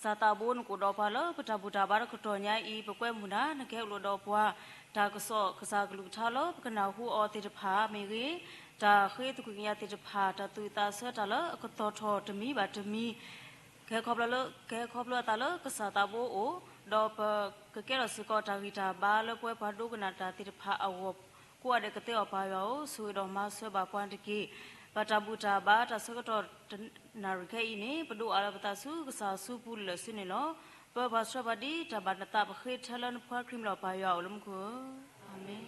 ကစၢ်သးဘိနကိးဒီးပှၤလၢပတၢ်ဘူၣ်တၢ်ဘါတကတီၢ်ညါအံၤ ပကွဲမုာ်နၤ နကဟဲအိၣ်လီၤဒီးပှၤ တၢ်ကစီၣ်ကစၢ်ကလုၢ်ကထါလၢပကနၢ်ဟူအီၤသ့ၣ်တဖၣ်မ့ၢ်ဂ့ၤ, တၢ်ဃ့သကွံၢ်ကညးသ့ၣ်တဖၣ် တၢ်သူၣ်ဝံၣ်သးဆၢတၢ်လၢအကသီၣ်ထီၣ်တမံၤဘၣ်တမံၤ ကဟဲခီဖျိလၢ ကဟဲခီဖျိအသးလၢကစၢ်သးဘိအအိၣ်, ဒီးပကကဲထီၣ်စ့ၢ်ကီးတၢ်ဂံၢ်တၢ်ဘါလၢပဝဲပှၤဒိကနၣ်တၢ်သ့ၣ်တဖၣ်အဂီၢ်, ကိးဂၤဒဲးကသ့အီၤပၢ်ယွၤဧၢ, ဆိၣ်ဂ့ၤဒီးမၤစၢၤဘၣ်ပှၤတက့ၢ်. ဘၣ်တၢ်ဘူၣ်တၢ်ဘါတၢ်ဆၢကတီၢ်နၣ်ရံၣ်ခဲအံၤန့ၣ် ပဒိးအါလၢပသးဆူကစၢ်ယ့ၣ်ၡူးခရံာ်လၢာ်စုန့ၣ်လီၤ. ပၢ်ပၢ်ဆှၢပှၤဒ်တၢ်ဘၣ်နသး ပဃ့ထဲလၢနဖိခွါခရံာ်မံၤလီၤ ပၢ်ယွၤဧၢ, လၢမူခိၣ်ဧၢ, အၤမ့ၣ်.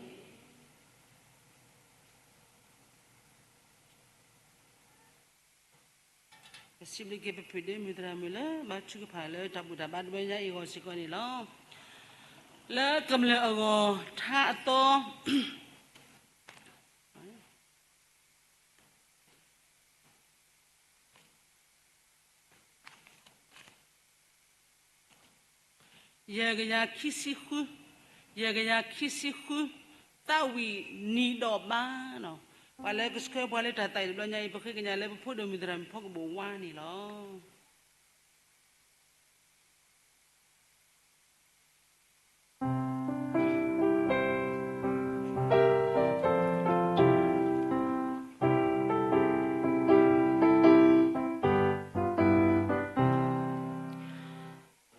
ပစံးဘျုးက့ၤပဖုဒ့မုၣ်သရၣ်မုၣ်လၢ ဘါထုကဖၣ်လၢတၢ်ဘူၣ်တၢ်ဘါတဘျီညါအံၤအဂီၢ်စ့ၢ်ကီးန့ၣ်လီၤ. လၢကမျၢၢ်အဂီၢ် ထါအသီ ယဲၢ်ကယၤခံဆံဃု, ယဲၢ်ကယၤခံဆံဃု, သးဝံၣ်နံၤဒီးဘါ, ပှၤလၢကဆှၢပှၤလၢတၢ်သးဝံၣ်တဘျီညါအံၤ ပဃ့ကညးလၢပဖိဒိၣ်မုၣ်သရၣ်မုၣ်ဖီကဘိၣ်ဝါန့ၣ်လီၤ.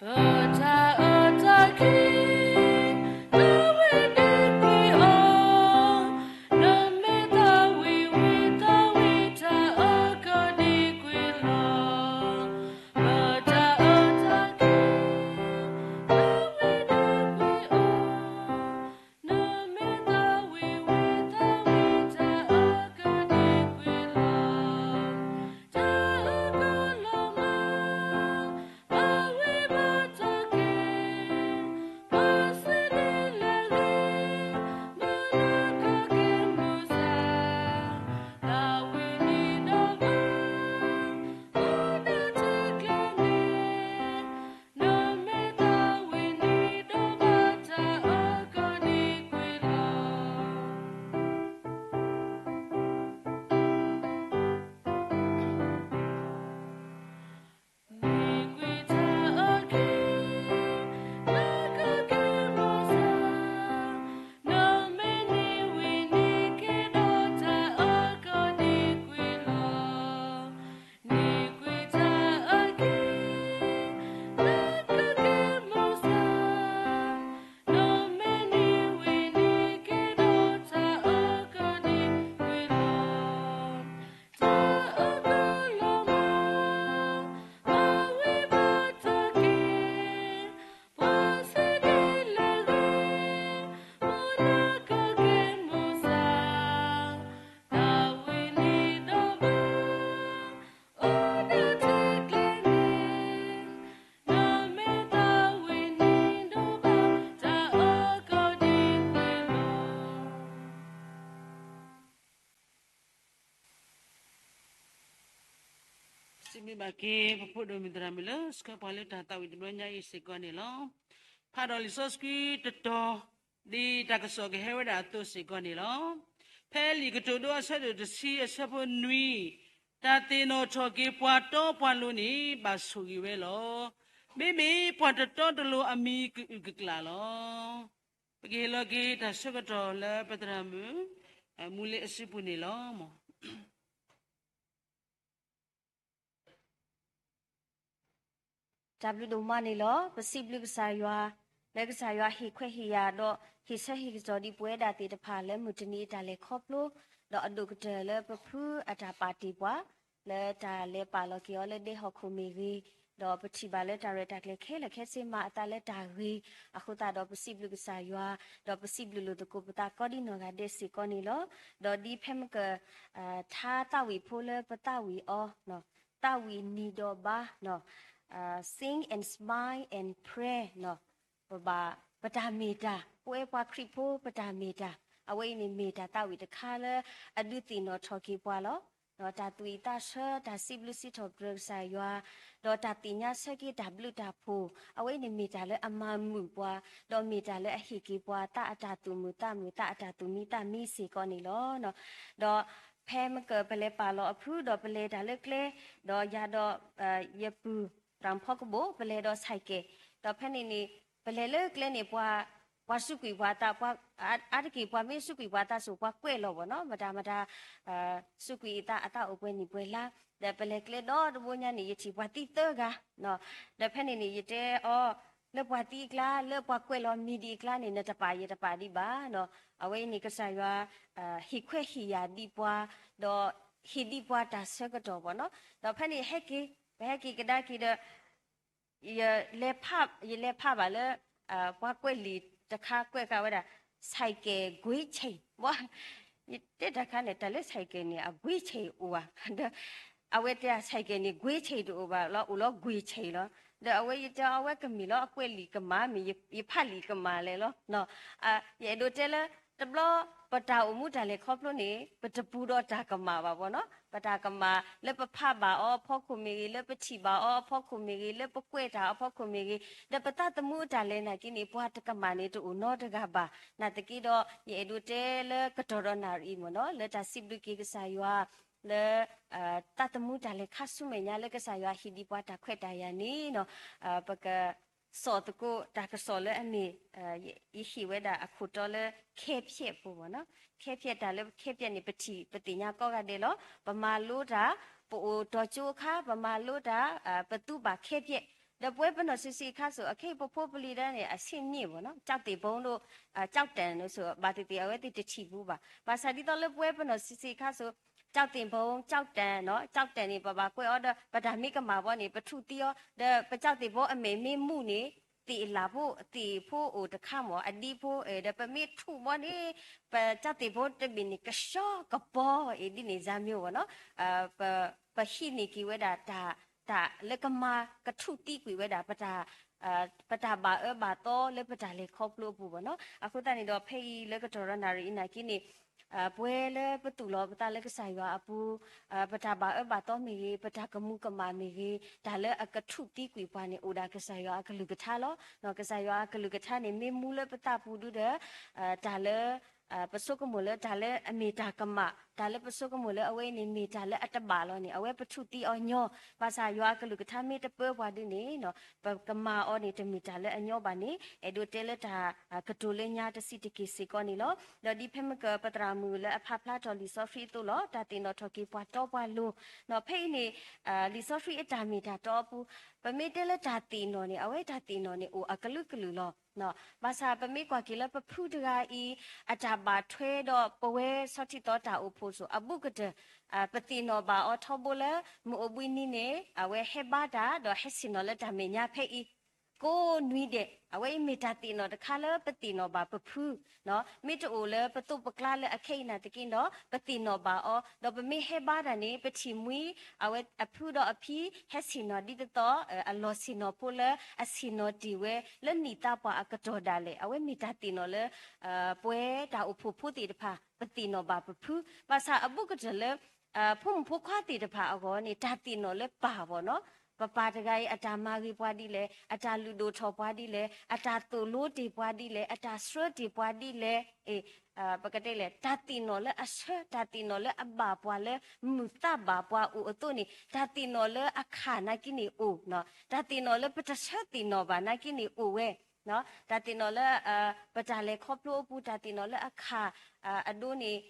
ပတၢ်အၢတၢ်က့ၤ တၢ်ဝံၣ်ဒံကွံာ်အီၤ, နမ့ၢ်တၢ်ဝံၣ်ဝံၤ တၢ်ဝံၣ်တၢ်အၢကဒံကွံာ်လီၤ. ပတၢ်အၢတၢ်က့ၤ တၢ်ဝံၣ်ဒံကွံာ်အီၤ, နမ့ၢ်တၢ်ဝံၣ်ဝံၤ တၢ်ဝံၣ်တၢ်အၢကဒံကွံာ်လီၤ. တၢ်အၢကလီၤမး ဘၣ်ဝံၤဘၣ်တၢ်က့ၤ, ပှၤစံးဒ်လဲၣ်ဂ့ၤ, မုၢ်လၢ်ကက့ၤမုၢ်ဆါ, တၢ်ဝံၣ်နံၤဒီးဘါ, အိၣ်ဒၣ်ထဲကျဲန့ၣ်, နမ့ၢ်တၢ်ဝံၣ်နံၤဒီးဘါ တၢ်အၢကဒံကွံာ်လီၤ. နံၤကွံာ်တၢ်အၢက့ၤ, လၢကက့ၤမုၢ်ဆါ, နမ့ၢ်နံၤဝံၤနံၤက့ၤဒီး တၢ်အၢကဒံကွံာ်လီၤ. နံၤကွံာ်တၢ်အၢက့ၤ, လၢကက့ၤမုၢ်ဆါ, နမ့ၢ်နံၤဝံၤနံၤက့ၤဒီး တၢ်အၢကဒံကွံာ်လီၤ. တၢ်အၢကလီၤမး, ဘၣ်ဝံၤဘၣ်တၢ်က့ၤ, ပှၤစံးဒ်လဲၣ်ဂ့ၤ, မုၢ်လၢ်ကက့ၤမုၢ်ဆါ, တၢ်ဝံၣ်နံၤဒီးဘါ, အိၣ်ဒၣ်ထဲကျဲန့ၣ်, နမ့ၢ်တၢ်ဝံၣ်နံၤဒီးဘါ တၢ်အၢကဒံကွံာ်လီၤ. စံးဘျုးဘၣ်က့ၤ ပဖိဒိၣ်မုၣ်သရၣ်မုၣ်လၢ ဆှၢပှၤလၢတၢ်သးဝံၣ်တဘျီညါအံၤစ့ၢ်ကီးန့ၣ်လီၤ. ဖးဒီးလံာ်စီဆှံတတီၤ ဒ်တၢ်ကစီၣ်ကဟဲဝဲဒၣ်အသိးစ့ၢ်ကီးန့ၣ်လီၤ. ဖဲလံာ်ကတိၤဒိအဆၢဒိၣ်တဆံအဆၢဖိနွံ, တၢ်သ့ၣ်နီၣ်ထီၣ်က့ၤပှၤတီပှၤလိၤန့ၣ် ဘၣ်ဆိၣ်ဂ့ၤဝဲလီၤ. မ့မ့ၢ်ပှၤတတီတလိၤအမံၤကအုၣ်ကကျၢ်လီၤ. ပကဟ့ၣ်လီၤက့ၤတၢ်ဆၢကတီၢ်လၢပသရၣ်မုၣ် မူလ့အစုပူၤန့ၣ်လီၤ. တၢ်ဘျုးဒိၣ်မးန့ၣ်လီၤ. ပစံးဘျုးကစၢ်ယွၤ လၢကစၢ်ယွၤဟ့ၣ်ခွဲးဟ့ၣ်ယာ်ဒီး ဟ့ၣ်ဆၢဟ့ၣ်ကစီၣ်ဒံးပဝဲဒၣ်သ့ၣ်တဖၣ်လၢမုၢ်တနံၤအတၢ်လဲၤခီဖျိ, ဒီးအဒိၣ်ကတၢၢ်လၢပဖုအတၢ်ပာ်တ့ၢ်ပှၤ လၢတၢ်လဲၤပာ်လီၤက့ၤအီၤလၢဒဲဟီၣ်ခိၣ်မ့ၢ်ဂ့ၤ, ဒီးပထံၣ်ဘၣ်လၢတၢ်ရဲၣ်တၢ်ကျဲၤခဲလၢာ်ခဲဆ့မၤအသးလၢတၢ်ဂ့ၤ, အဃိသတးဒီးပစံးဘျုးကစၢ်ယွၤ, ဒီးပစံးဘျုးလိာ်သကိးပသးကိးဒံနီၢ်ဂၤဒဲးစ့ၢ်ကီးန့ၣ်လီၤ. ဒီးဒ်ဖဲမ့ၢ်က ထါသးဝံၣ်ဖိလၢပသးဝံၣ်အီၤ, သးဝံၣ်နံၤဒီးဘါ, sing and smile and pray, ပဘၣ် ပတၢ်မ့ၢ်တၢ်, ပဝဲပှၤခရံာ်ဖိပတၢ်မ့ၢ်တၢ်, အဝဲအံၤန့ၣ်မ့ၢ်တၢ်သးဝံၣ်တခါလၢအဒုးသ့ၣ်နီၣ်ထီၣ်က့ၤပှၤလီၤ. တၢ်သူၣ်ဝံၣ်သးဆၢ, တၢ်စံးဘျုးစံးထီၣ်ပတြၢၤကစၢ်ယွၤ, ဒီးတၢ်သ့ၣ်ညါဆၢက့ၤတၢ်ဘျုးတၢ်ဖှိၣ်, အဝဲအံၤန့ၣ်မ့ၢ်တၢ်လၢအမၤမုာ်ပှၤ, ဒီးမ့ၢ်တၢ်လၢအဟ့ၣ်က့ၤပှၤ သးအတၢ်သူၣ်မုာ်သးမုာ် သးအတၢ်သူၣ်မံသးမံစ့ၢ်ကီးန့ၣ်လီၤ. ဒီးဖဲမ့ၢ်ကပလဲၤပာ်လီၤအဖု ဒီးပလဲၤတၢ်လၢကျဲ, ဒီးယၤဒီး ယပုၢ် တၢ်ဖီကဘိၣ် ပလဲၤဒီးဆဲးကဲး, ဒီးဖဲန့ၣ်န့ၣ် ပလဲၤလၢကျဲန့ၣ် ပှၤစူးကွံာ်ပှၤသး အါတက့ၢ်ပှၤမ့ၢ်စူးကွံာ်ပှၤသးစိၤ ပှၤကွဲးလီၤဘၣ်နီၤ, မတၤမတၤ စူးကွံာ်အသး အသးအိၣ်ပှဲၤနံၣ်ပှဲၤလါ, ဒီးပလဲၤကျဲဒီတဘိညါန့ၣ် ယထံၣ်ပှၤသံသၢဂၤ, ဒီးဖဲန့ၣ်န့ၣ် ယတဲအီၤ လၢပှၤသံအကျါ လၢပှၤကွဲးလီၤမံၤဒံးအကျါန့ၣ် နတပာ်ယတပာ်ဒံးဘၣ်နီၤ, အဝဲအံၤန့ၣ် ကစၢ်ယွၤ ဟ့ၣ်ခွဲးဟ့ၣ်ယာ်ဒံးပှၤ, ဒီးဟ့ၣ်ဒံးပှၤတၢ်ဆၢကတီၢ်ဘၣ်နီၤ, ဒီးဖဲန့ၣ်ဟဲက့ၤ ပဟဲက့ၤကဒါက့ၤဒီး ယလဲၤဖးဘၣ်လၢ ပှၤကွဲးလံာ်တခါကွဲးဃာ်ဝဲဒၣ် ဆဲးကဲးကွ့ဆဲး, ယတဲတၢ်ခါန့ၣ် တၢ်လၢဆဲးကဲးန့ၣ် အကွ့ဆဲးအိၣ်ဧါ, ဒီး အဝဲတဲဆဲးကဲးန့ၣ် ကွ့ဆဲးတအိၣ်ဘၣ်လီၤ, အိၣ်လီၤကွ့ဆဲးလီၤ, ဒီးအဝဲယတဲအဝဲကမ့ၢ်လီၤ အကွဲးလံာ်ကမၢ်မ့ၢ် ယဖးလံာ်ကမၢ်လဲၣ်လီၤ, ယအဲၣ်ဒိးတဲလၢ တဘျီ ပတၢ်အိၣ်မူတၢ်လဲၤခီဖျိန့ၣ် ပတပူၤဒီးတၢ်ကမၣ်ဘၣ်ဘၣ်နီၤ, ပတၢ်ကမၣ်လၢပဖးဘၣ်အီၤအဖီခိၣ်မ့ၢ်ဂ့ၤ, လၢပထံၣ်ဘၣ်အီၤအဖီခိၣ်မ့ၢ်ဂ့ၤ, လၢပကွဲးတၢ်အဖီခိၣ်မ့ၢ်ဂ့ၤ, ဒီးပသးသမူအတၢ်လဲၤနာ်က့န့ၣ် ပှၤတကမၣ်န့ၣ်တအိၣ်နီတဂၤဘၣ်, နာ်သက့ဒီး ယအဲၣ်ဒိးတဲလၢကတီၢ်ဒီးနၣ်ရံၣ်မ့ၢ်နီၤ လၢတၢ်စံးဘျုးက့ၤကစၢ်ယွၤ လၢ သးသမူတၢ်လဲၤခါဆူမဲာ်ညါလၢကစၢ်ယွၤဟ့ၣ်ဒံးပှၤတၢ်ခွဲးတၢ်ယာ်န့ၣ်နီၤ, ပက စိာ်သကိးတၢ်ကစီၣ်လၢအမ့ၢ် ယဟ့ၣ်ဝဲဒၣ်အခိၣ်တီလၢ ခဲဖျက် အပူၤဘၣ်နီၤ, ခဲဖျက် တၢ်လၢ ခဲဖျက် န့ၣ် ပထံၣ်ပသ့ၣ်ညါကိးဂၤဒဲးလီၤ, ပမၤလိတၢ်, ပအိၣ်တီၤကၠိအခါ ပမၤလိတၢ်, ပသူဘၣ် ခဲဖျက်, ဒီးပဝဲပနီၢ်ဆံးဆံးအခါစိၤ အခဲအံၤပဖိပလံၤဒၣ်န့ၣ် အဆ့ၣ်န့ၣ်ဘၣ်နီၤ, ကၠီၣ်သ့ၣ်ဘိဒိၣ်, ကၠီၣ်တဲၣ်န့ၣ်စိၤ ဘၣ်သ့ၣ်သ့ၣ် အဝဲသ့ၣ်တထံၣ်ဘူးဘၣ်, ဘၣ်ဆၣ်ဒ်သိးလၢပဝဲပနီၢ်ဆံးဆံးအခါစိၤ ကၠီၣ်သ့ၣ်ဘိ, ကၠီၣ်တဲၣ်နီၤ, ကၠီၣ်တဲၣ်န့ၣ် ပဘၣ်ကွဲးအီၤဒီး ပတၢ်မ့ၢ်ကမၣ်ဘၣ်န့ၣ် ပထူၣ်သံအီၤ, ဒီးပကၠီၣ်သ့ၣ်ဘိအမဲာ်မ့ၢ်မူၣ်န့ၣ် သ့ၣ်လၣ်ဖိ, သ့ၣ်ဖိအိၣ်တခါမ့ၢ် အဒံဖိ, ဒီးပမ့ၢ်ထူၣ်ဘၣ်န့ၣ် ပကၠီၣ်သ့ၣ်ဘိတဘ့ၣ်န့ၣ် ကဆှီကပီၤအံၤဒ်န့ၣ် စၢ်မ့ၢ်ဘၣ်နီၤ, ပဟံးန့ၢ်က့ၤဝဲဒၣ် တၢ်လၢကမၤကထူၣ်သံကွံာ်ဝဲဒၣ် ပတၢ်ဘၣ်အၢဘၣ်သီလၢပတၢ်လဲၤခီဖျိအပူၤဘၣ်နီၤ, အဃိသတးန့ၣ်ဒီး ဖဲအံၤလၢကတီၢ်ဒီးနၣ်ရံၣ်အံၤနာ်က့န့ၣ် ပဝဲလၢပသူၣ်လီၤပသးလၢကစၢ်ယွၤအပူၤ, ပတၢ်ဘၣ်အၢဘၣ်သီမ့ၢ်ဂ့ၤ, ပတၢ်ကမူၤကမၣ်မ့ၢ်ဂ့ၤ, တၢ်လၢအကထူၣ်သံကွံာ်ပှၤန့ၣ် အိၣ်ဒၣ်ကစၢ်ယွၤအကလုၢ်ကထါလီၤ. ကစၢ်ယွၤအကလုၢ်ကထါန့ၣ် မ့ၢ်မူလၢပသးပူၤဒုဒီး တၢ်လၢ ပဆိကမိၣ်လၢတၢ်လၢအမ့ၢ်တၢ်ကမၣ်, တၢ်လၢပဆိကမိၣ်လၢအဝဲအံၤန့ၣ်မ့ၢ်တၢ်လၢအတဘၣ်လီၤန့ၣ် အဝဲပထူၣ်သံအီၤညီ, ဘၣ်ဆၣ်ယွၤအကလုၢ်ကထါမ့ၢ်တပၢပှၤဒုန့ၣ် ပကမၤအီၤန့ၣ် တမ့ၢ်တၢ်လၢအညီဘၣ်န့ၣ် အဲၣ်ဒိးတဲလၢတၢ်ကတိၤလၢညါတဆံးတက့ၢ်စ့ၢ်ကီးန့ၣ်လီၤ. ဒီးဒ်ဖဲမ့ၢ်ကပသရၣ်မုၣ်လၢအဖးဖျါထီၣ်လံာ်စီဆှံအသိးလီၤ, တၢ်သ့ၣ်နီၣ်ထီၣ်က့ၤပှၤတီပှၤလိၤ, ဖဲအံၤန့ၣ် လံာ်စီဆှံအတၢ်မ့ၢ်တၢ်တီအပူၤ, ပမ့ၢ်တဲလၢတၢ်သ့ၣ်နီၣ်န့ၣ် အဝဲတၢ်သ့ၣ်နီၣ်န့ၣ်အိၣ်အကလုာ်ကလုာ်လီၤ. ဘၣ်ဆၣ်ပမ့ၢ်ကွၢ်က့ၤလၢပဖုတဂၤအံၤ အတၢ်ဘၣ်ထွဲဒီးပဝဲဆီထံသီတၢ်အိၣ်ဖှိၣ်စိၤ အဘူးကတၢၢ် ပသ့ၣ်နီၣ်ဘၣ်အီၤထီဘိလၢ မုၢ်အိၣ်ဘှံးနံၤန့ၣ် အဝဲဟဲဘါတၢ်ဒီးဟဲဆ့ၣ်နီၤလၢတၢ်မဲာ်ညါဖဲအံၤ ကိးနွံဒဲး, အဝဲအံၤမ့ၢ်တၢ်သ့ၣ်နီၣ်တခါလၢပသ့ၣ်နီၣ်ဘၣ်ပဖု, မ့ၢ်တအိၣ်လၢပသိးပကျါလၢအခဲအံၤနာ်သက့ဒီး ပသ့ၣ်နီၣ်ဘၣ်အီၤ, ဒီးပမ့ၢ်ဟဲဘါတၢ်န့ၣ် ပထံၣ်မှံ အဝဲအဖုဒီးအဖံ ဟဲဆ့ၣ်နီၤဒ်သိးသိး အလီၢ်ဆ့ၣ်နီၤဖိလၢအဆ့ၣ်နီၤတ့ၢ်ဝဲ လၢနံၣ်သးပှၢ်အကတီၢ်ဒၣ်လဲာ်, အဝဲမ့ၢ်တၢ်သ့ၣ်နီၣ်လၢ ပဝဲတၢ်အိၣ်ဖှိၣ်ဖိသ့ၣ်တဖၣ် ပသ့ၣ်နီၣ်ဘၣ်ပဖု, ဘၣ်ဆၣ်အဘူးကတၢၢ်လၢ ဖိမုၣ်ဖိခွါသ့ၣ်တဖၣ်အဂီၢ်န့ၣ် တၢ်သ့ၣ်နီၣ်လၢပၢ်ဘၣ်နီၤ, ပပၢ်တဂၤအံၤ အတၢ်မၤဂ့ၤပှၤဒ်လဲၣ်, အတၢ်လုၢ်ဒိၣ်ထီၣ်ပှၤဒ်လဲၣ်, အတၢ်သိၣ်လိတ့ၢ်ပှၤဒ်လဲၣ်, အတၢ်ဆှၢတ့ၢ်ပှၤဒ်လဲၣ်, ပကတဲလဲၣ် တၢ်သ့ၣ်နီၣ်လၢအဆှၢ တၢ်သ့ၣ်နီၣ်လၢအဘၣ်ပှၤလၢမုၢ်သးဘၣ်ပှၤအိၣ်အသိးန့ၣ် တၢ်သ့ၣ်နီၣ်လၢအခၣ်နာ်က့န့ၣ်အိၣ်, တၢ်သ့ၣ်နီၣ်လၢပတဆၢသ့ၣ်နီၣ်ဘၣ်နာ်က့န့ၣ်အိၣ်ဝဲ, တၢ်သ့ၣ်နီၣ်လၢ ပတၢ်လဲၤခီဖျိအပူၤ တၢ်သ့ၣ်နီၣ်လၢအခၣ် အဒိန့ၣ်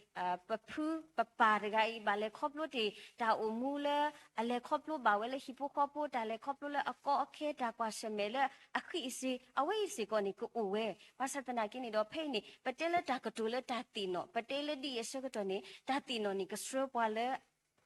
ပဖုပပၢ်တဂၤအံၤ ဘၣ်လဲၤခီဖျိတ့ၢ် တၢ်အိၣ်မူလၢ အလဲၤခီဖျိဘၣ်ဝဲလၢဟံၣ်ဖိဃီဖိ တၢ်လဲၤခီဖျိလၢအကီအခဲ တၢ်ကွၢ်ဆၢၣ်မဲာ်လၢအဃံအစ့ၤ အဝဲအံၤစ့ၢ်ကီးန့ၣ် ကအိၣ်ဝဲ, ဘၣ်ဆၣ်သနာ်က့န့ၣ်ဒီး ဖဲအံၤန့ၣ် ပတဲလၢတၢ်ကတိၤလၢတၢ်သ့ၣ်နီၣ် ပတဲလၢဒ်အံၤအဆၢကတီၢ်န့ၣ် တၢ်သ့ၣ်နီၣ်န့ၣ် ကဆှၢပှၤလၢ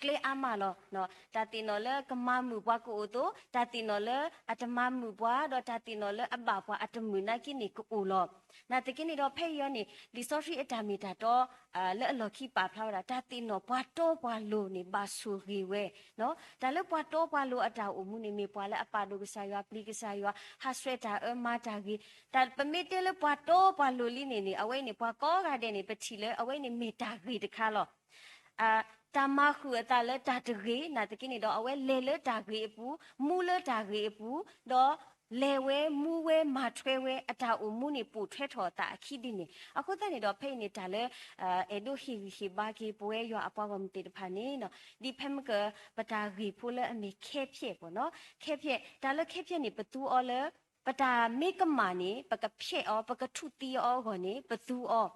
ကျဲအါမးလီၤ. တၢ်သ့ၣ်နီၣ်လၢကမၤမုာ်ပှၤကအိၣ်အသိး တၢ်သ့ၣ်နီၣ်လၢအတမၤမုာ်ပှၤ ဒီးတၢ်သ့ၣ်နီၣ်လၢအဘၣ်ပှၤအတမုာ်နာ်က့န့ၣ်ကအိၣ်လီၤ. နာ်သက့န့ၣ်ဒီး ဖဲအံၤအီၤန့ၣ် လံာ်စီဆှံအတၢ်မ့ၢ်တၢ်တီ လၢအလီၢ်ခံပာ်ဖျါဝဲဒၣ် တၢ်သ့ၣ်နီၣ်ပှၤတီပှၤလိၤန့ၣ် ဘၣ်ဆိၣ်ဂ့ၤဝဲ, တၢ်လၢပှၤတီပှၤလိၤအတၢ်အိၣ်မူန့ၣ် မ့ၢ်ပှၤလၢအပာ်ဒိၣ်ကစၢ်ယွၤ ပျံၤကစၢ်ယွၤ ဟးဆှဲးတၢ်အၢမၤတၢ်ဂ့ၤ, တၢ်ပမ့ၢ်တဲလၢပှၤတီပှၤလိၤလံန့ၣ်န့ၣ် အဝဲအံၤန့ၣ် ပှၤကိးဂၤဒဲးန့ၣ် ပထံၣ်လၢအဝဲအံၤန့ၣ်မ့ၢ်တၢ်ဂ့ၤတခါလီၤ. တၢ်မၤဃုာ်အသးလၢတၢ်တဂ့ၤ နာ်သက့န့ၣ်ဒီး အဝဲလဲၤလၢတၢ်ဂ့ၤအပူၤ မူလၢတၢ်ဂ့ၤအပူၤ ဒီး လဲၤဝဲမူဝဲမၤထွဲဝဲ အတၢ်အိၣ်မူန့ၣ် ပိာ်ထွဲထီၣ်အသးအခံဒ်န့ၣ်. အဃိသတးန့ၣ်ဒီး ဖဲအံၤန့ၣ် တၢ်လၢ အဲၣ်ဒိးဟ့ၣ်ဂံၢ်ဟ့ၣ်ဘါက့ၤ ပဝဲယွၤအပှၤဂီၢ်မုၢ်သ့ၣ်တဖၣ်န့ၣ် ဒ်ဖဲမ့ၢ်က ပတၢ်ဂ့ၢ်ဖိလၢအမ့ၢ်ခဲဖျဲးပေါ့နော်, ခဲဖျဲး, တၢ်လၢခဲဖျဲးန့ၣ် ပသူအီၤလၢ ပတၢ်မ့ၢ်ကမၣ်န့ၣ် ပကဖျဲးအီၤ ပကထူၣ်သံအီၤအဂီၢ်န့ၣ် ပသူအီၤ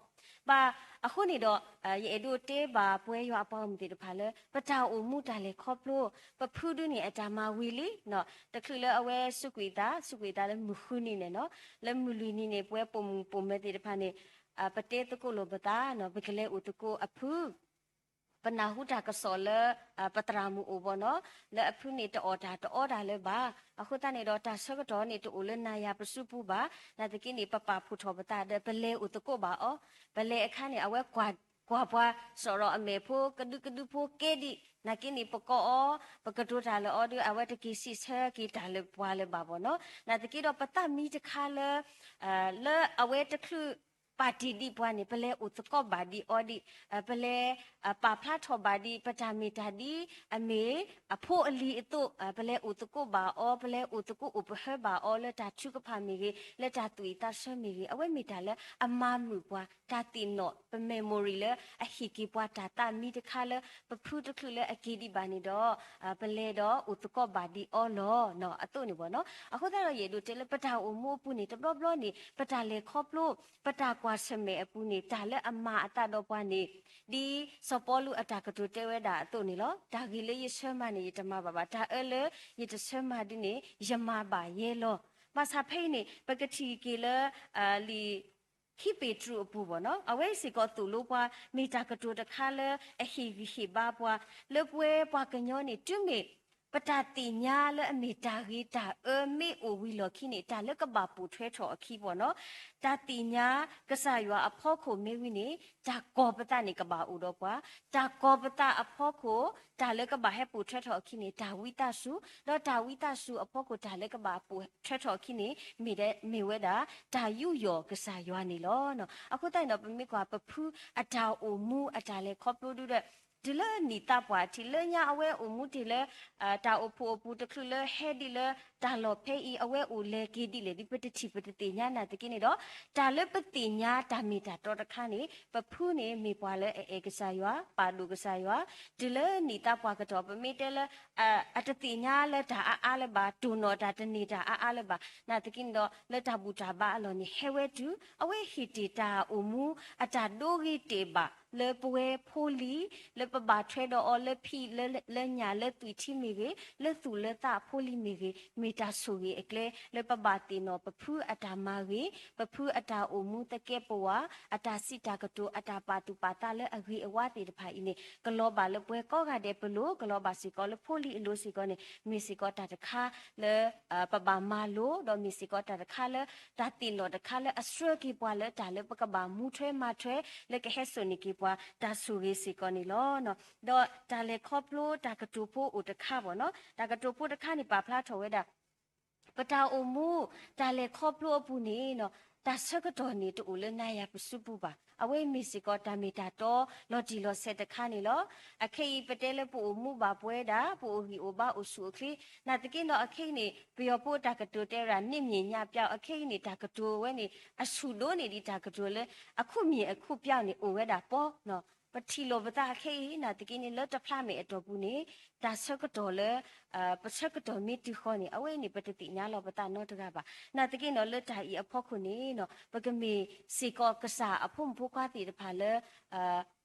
ဘၣ်. အဃိန့ၣ်ဒီး ယအဲၣ်ဒိးတဲဘၣ်ပဝဲယွၤအပှၤဂီၢ်မုၢ်သ့ၣ်တဖၣ်လၢ ပတၢ်အိၣ်မူတၢ်လဲၤခီဖျိ ပဖုဒုန့ၣ် အတၢ်မၤဝံၤလံ, တချုးလၢအဝဲစူးကွံာ်အသး, စူးကွံာ်အသးလၢမုၢ်ဃုနံၤန့ၣ်နီၤ, လၢမုၢ်လွံၢ်နံၤန့ၣ် ပဝဲပိာ်မုၣ်ပိာ်မၢၤသ့ၣ်တဖၣ်န့ၣ် ပတဲသကိးလိာ်ပသး, ပကလဲၤအိၣ်သကိးအဖု ပနၢ်ဟူတၢ်ကစီၣ်လၢ ပသရၣ်မုၣ်အိၣ်ဘၣ်နီၤ, လၢအဖုန့ၣ်တအီၣ်တၢ်တအီတၢ်လၢၤဘၣ်. အဃိသတးန့ၣ်ဒီး တၢ်ဆၢကတီၢ်န့ၣ် တအိၣ်လၢနၤယၤပစုပူၤဘၣ်. နာ်သက့န့ၣ် ပပာ်ဖှိၣ်ထီၣ်ပသးဒီး ပလဲၤအိၣ်သကိးဘၣ်အီၤ. ပလဲၤအခါန့ၣ် အဝဲကွၢ်ပှၤ စီၤရီၤအမဲာ်ဖိ ကဒုကဒုဖိကဲဒံး, နာ်သက့န့ၣ် ပကိးအီၤ ပကတိၤတၢ်လၢအီၤဒီး အဝဲတက့ၤစံးဆၢက့ၤတၢ်လၢပှၤလၢၤဘၣ်ဘၣ်နီၤ. နာ်သက့ဒီး ပသးမံတခါလၢ လၢအဝဲတချုးပာ်တ့ၢ်ဒံးပှၤန့ၣ် ပလဲၤအိၣ်သကိးဘၣ်ဒံးအီၤဒံး, ပလဲၤ ပာ်ဖျါထီၣ်ဘၣ်ဒံး ပတၢ်မ့ၢ်တၢ်ဒ်အမ့ၢ်အဖိအလံၤအသိး, ပလဲၤအိၣ်သကိးဘၣ်အီၤ, ပလဲၤအိၣ်သကိးအိၣ်ပဟၢဘၣ်အီၤ လၢတၢ်ထုကဖၣ်မ့ၢ်ဂ့ၤ, လၢတၢ်သူၣ်ဝံၣ်သးဆၢမ့ၢ်ဂ့ၤ, အဝဲမ့ၢ်တၢ်လၢအမၤမုာ်ပှၤ တၢ်သ့ၣ်နီၣ် ပ memory လၢအဟ့ၣ်က့ၤပှၤတၢ်သးမံတခါလၢ ပဖုတချုးလၢအက့ၤဒံးဘၣ်န့ၣ်ဒီး ပလဲၤဒီးအိၣ်သကိးဘၣ်ဒံးအီၤလီၤနီၤ အသိးန့ၣ်ဘၣ်နီၤ. အဃိသတးဒီး ယအဲၣ်ဒိးတဲလၢပတၢ်အိၣ်မူအပူၤန့ၣ် တဘျီဘျီန့ၣ် ပတၢ်လဲၤခီဖျိ ပတၢ်ကွၢ်ဆၢၣ်မဲာ်အပူၤန့ၣ် တၢ်လၢအမၤအသးဒီးပှၤန့ၣ် ဒ်စီၤပီလူးအတၢ်ကတိၤတဲဝဲဒၣ်အသိးန့ၣ်လီၤ. တၢ်ဂ့ၤလၢယဆၢမၤန့ၣ် ယတမၤဘၣ်ဘၣ်, တၢ်အၢလၢယတဆၢမၤဒ်န့ၣ် ယမၤဘၣ်ယဲလီၤ. ဘၣ်ဆၣ်ဖဲအံၤန့ၣ် ပကထံၣ်က့ၤလၢ လံာ် ခံပ့းတရူးအပူၤဘၣ်နီၤ, အဝဲစ့ၢ်ကီးသိၣ်လိပှၤ မ့ၢ်တၢ်ကတိၤတခါလၢအဟ့ၣ်ဂံၢ်ဟ့ၣ်ဘါပှၤ လၢပဝဲပှၤကညီန့ၣ် တုၤမ့ၢ် ပတၢ်သ့ၣ်ညါလၢအမ့ၢ်တၢ်ဂ့ၤတၢ်အၢမ့ၢ်အိၣ်ဝံၤလီၢ်ခံန့ၣ် တၢ်လၢကဘၣ်ပိာ်ထွဲထီၣ်အခံဘၣ်နီၤ, တၢ်သ့ၣ်ညါကစၢ်ယွၤအဖီခိၣ်မ့ၢ်ဝံၤန့ၣ် တၢ်ကီၤပသးန့ၣ်ကဘၣ်အိၣ်ဒီးပှၤ, တၢ်ကီၤပသးအဖီခိၣ် တၢ်လၢကဘၣ်ဟဲပိာ်ထွဲထီၣ်အခံန့ၣ် တၢ်ဝံသးစူၤ, ဒီးတၢ်ဝံသးစူၤအဖီခိၣ် တၢ်လၢကဘၣ်ပိာ်ထွဲထီၣ်အခံန့ၣ် မ့ၢ်ဒၣ် မ့ၢ်ဝဲဒၣ် တၢ်ယူးယီၣ်ကစၢ်ယွၤန့ၣ်လီၤ. အဃိသတးန့ၣ်ဒီး ပမ့ၢ်ကွၢ်ပဖုအတၢ်အိၣ်မူအတၢ်လဲၤခီဖျိဒုဒီး တုၤလၢနံၣ်သးပှၢ်ထံးလၢညါအဝဲအိၣ်မူတ့ၢ်လၢ တၢ်အိၣ်ဖှိၣ်အပူၤတချုးလၢဟဲဒ်လၢ တၢ်လီၢ်ဖဲအံၤ အဝဲအိၣ်လဲၤက့ၤဒ်လဲၣ်ဒ် ပတထံၣ်ပတသ့ၣ်ညါနာ်သက့န့ၣ်ဒီး တၢ်လၢပသ့ၣ်ညါတၢ်မ့ၢ်တၢ်တီတခါန့ၣ် ပဖုန့ၣ်မ့ၢ်ပှၤလၢအအဲၣ်ကစၢ်ယွၤ ပာ်ဒိၣ်ကစၢ်ယွၤ, တုၤလၢနံၣ်သးပှၢ်ကတီၢ် ပမ့ၢ်တဲလၢ အတသ့ၣ်ညါလၢတၢ်အါအါလၢၤဘၣ်, တိၢ်နီၣ်တၢ်တန့ၢ်တၢ်အါအါလၢၤဘၣ်, နာ်သက့န့ၣ်ဒီး လၢတၢ်ဘူၣ်တၢ်ဘါအလီၢ်န့ၣ် ဟဲဝဲတုၤ အဝဲဟ့ၣ်တ့ၢ်တၢ်အိၣ်မူအတၢ်ဒိဂ့ၤတ့ၢ်ဘၣ် လၢပဝဲဖိလံၤ လၢပဘၣ်ထွဲဒီးအီၤလၢဖံးလၢညၣ်လၢသွံၣ်ထံမ့ၢ်ဂ့ၤ, လၢသူၣ်လၢသးအဖိလံၤမ့ၢ်ဂ့ၤ, မ့ၢ်တၢ်ဆိၣ်ဂ့ၤအကျဲ လၢပဘၣ်သ့ၣ်နီၣ်ပဖုအတၢ်မၤဂ့ၤ, ပဖုအတၢ်အိၣ်မူသကဲးပဝး, အတၢ်စံးတၢ်ကတိၤ, အတၢ်ပာ်သူၣ်ပာ်သးလၢအဂ့ၤအဝါသ့ၣ်တဖၣ်အံၤန့ၣ် ကလီၤဘၣ်လၢပှၤကိးဂၤဒဲးပလိၤ, ကလီၤဘၣ်စ့ၢ်ကီးလၢဖိလံၤအလိၤစ့ၢ်ကီးန့ၣ် မ့ၢ်စ့ၢ်ကီးတၢ်တခါလၢ ပဘၣ်မၤလိ, ဒီးမ့ၢ်စ့ၢ်ကီးတၢ်တခါလၢ တၢ်သ့ၣ်နီၣ်တခါလၢတၢ်သ့ၣ်လီၤတခါလၢအစှၢက့ၤပှၤလၢတၢ်လၢပကဘၣ်မူထွဲမၤထွဲ လၢကဟဲစိာ်န့ၢ်က့ၤပှၤတၢ်ဆိၣ်ဂ့ၤစ့ၢ်ကီးန့ၣ်လီၤ. ဒီးတၢ်လဲၤခီဖျိတၢ်ကတိၤဖိအိၣ်တခါဘၣ်နီၤ, တၢ်ကတိၤဖိတခါန့ၣ် ပာ်ဖျါထီၣ်ဝဲဒၣ် ပတၢ်အိၣ်မူ တၢ်လဲၤခီဖျိအပူၤန့ၣ် တၢ်ဆၢကတီၢ်န့ၣ် တအိၣ်လၢနၤယၤပစုပူၤဘၣ်. အဝဲမ့ၢ်စ့ၢ်ကီးတၢ်မ့ၢ်တၢ်တီလီၤတံၢ်လီၤဆဲးတခါန့ၣ်လီၤ. အခဲအံၤပတဲလၢပအိၣ်မူဘၣ်ပဝဲဒၣ် ပအိၣ်ဂံၢ်အိၣ်ဘါအိၣ်ဆူၣ်အိၣ်ချ့, နာ်သက့ဒီးအခဲအံၤန့ၣ် ပယီၤဖိတၢ်ကတိၤတဲဝဲဒၣ် နေ့မြတ်ညပိုင်း အခဲအံၤန့ၣ် တၢ်ကတိၤဝဲန့ၣ် အဆူၣ်ဒိၣ်န့ၢ်ဒံးတၢ်ကတိၤလၢ အခုမျ့ၢ်အခုပျောက်န့ၣ် အိၣ်ဝဲဒၣ်ပီ ပထံၣ်လိာ်ပသးခဲအံၤ နာ်သက့န့ၣ် လၢတဖျါမဲာ်အတီၢ်ပူၤန့ၣ် တၢ်ဆၢကတီၢ်လၢ ပဆၢကတီၢ်မ့ၢ်တုၤဃီၤန့ၣ် အဝဲအံၤန့ၣ် ပတသ့ၣ်ညါလီၤပသးနီတဂၤဘၣ်. နာ်သက့န့ၣ် လၢတၢ်အံၤအဖီခိၣ်န့ၣ် ပကမ့ၢ်စ့ၢ်ကီးကစၢ်အဖိမုၣ်ဖိခွါသ့ၣ်တဖၣ်လၢ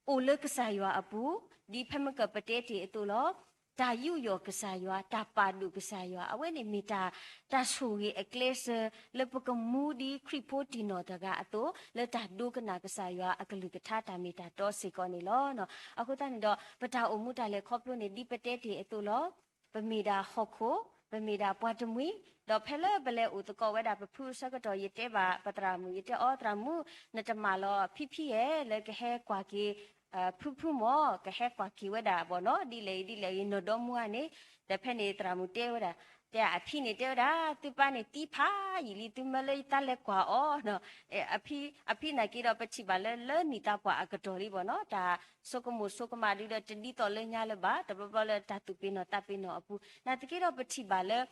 အိၣ်လၢကစၢ်ယွၤအပူၤ ဒ်ဖဲမ့ၢ်ကပတဲတ့ၢ်အသိးလီၤ. တၢ်ယူးယီၣ်ကစၢ်ယွၤ တၢ်ပာ်ဒိၣ်ကစၢ်ယွၤ အဝဲန့ၣ်မ့ၢ်တၢ် တၢ်ဆိၣ်ဂ့ၤအကျဲစၢၤ လၢပကမူဒ်ခရံာ်ဖိတံၢ်နီၢ်တဂၤအသိး လၢတၢ်ဒိကနၣ်ကစၢ်ယွၤအကလုၢ်ကထါတၢ်မ့ၢ်တၢ်တီစ့ၢ်ကီးန့ၣ်လီၤ. အဃိသတးန့ၣ်ဒီး ပတၢ်အိၣ်မူတၢ်လဲၤခီဖျိန့ၣ် ဒ်ပတဲတ့ၢ်အသိးလီၤ. ပမ့ၢ်ဒၣ်ဟီၣ်ခိၣ်, ပမ့ၢ်ဒၣ်ပှၤတမှံၤ, ဒီးဖဲလၢပလဲၤအိၣ်သကိးဝဲဒၣ်ပဖုအဆၢကတီၢ် ယတဲဘၣ်ပသရၣ်မုၣ် ယတဲအီၤ သရၣ်မုၣ် နတမၤလီၤဖံဖံဧၢ လၢကဟဲကွၢ်က့ၤ ဖုဖုမၢ် ကဟဲကွၢ်က့ၤဝဲဒၣ်ဘၣ်နီၤ ဒ်လဲၣ်ဒ်လဲၣ်ဂ့ၤ နီၢ်ဒီမါန့ၣ်, ဒီးဖဲန့ၣ်သရၣ်မုၣ်တဲဝဲဒၣ်, တဲအဖံန့ၣ်တဲဝဲဒၣ် သုပၢ်န့ၣ်သံဖးယံာ်လံ သုမၢလၢယတၢ်လဲၤကွၢ်အီၤ, အဖံနာ်က့ဒီး ပထံၣ်ဘၣ်လၢ လၢနံၣ်သးပှၢ်အကတီၢ်လံဘၣ်နီၤ တၢ်ဆိကမိၣ်ဆိကမးဒုဒီး တဒ်သိးလၢညါလၢၤဘၣ် တဘျီဘျီလၢတၢ်သူၣ်ပ့ၤနီၣ်သးပ့ၤနီၣ်အပူၤ နာ်သက့ဒီးပထံၣ်ဘၣ်လၢ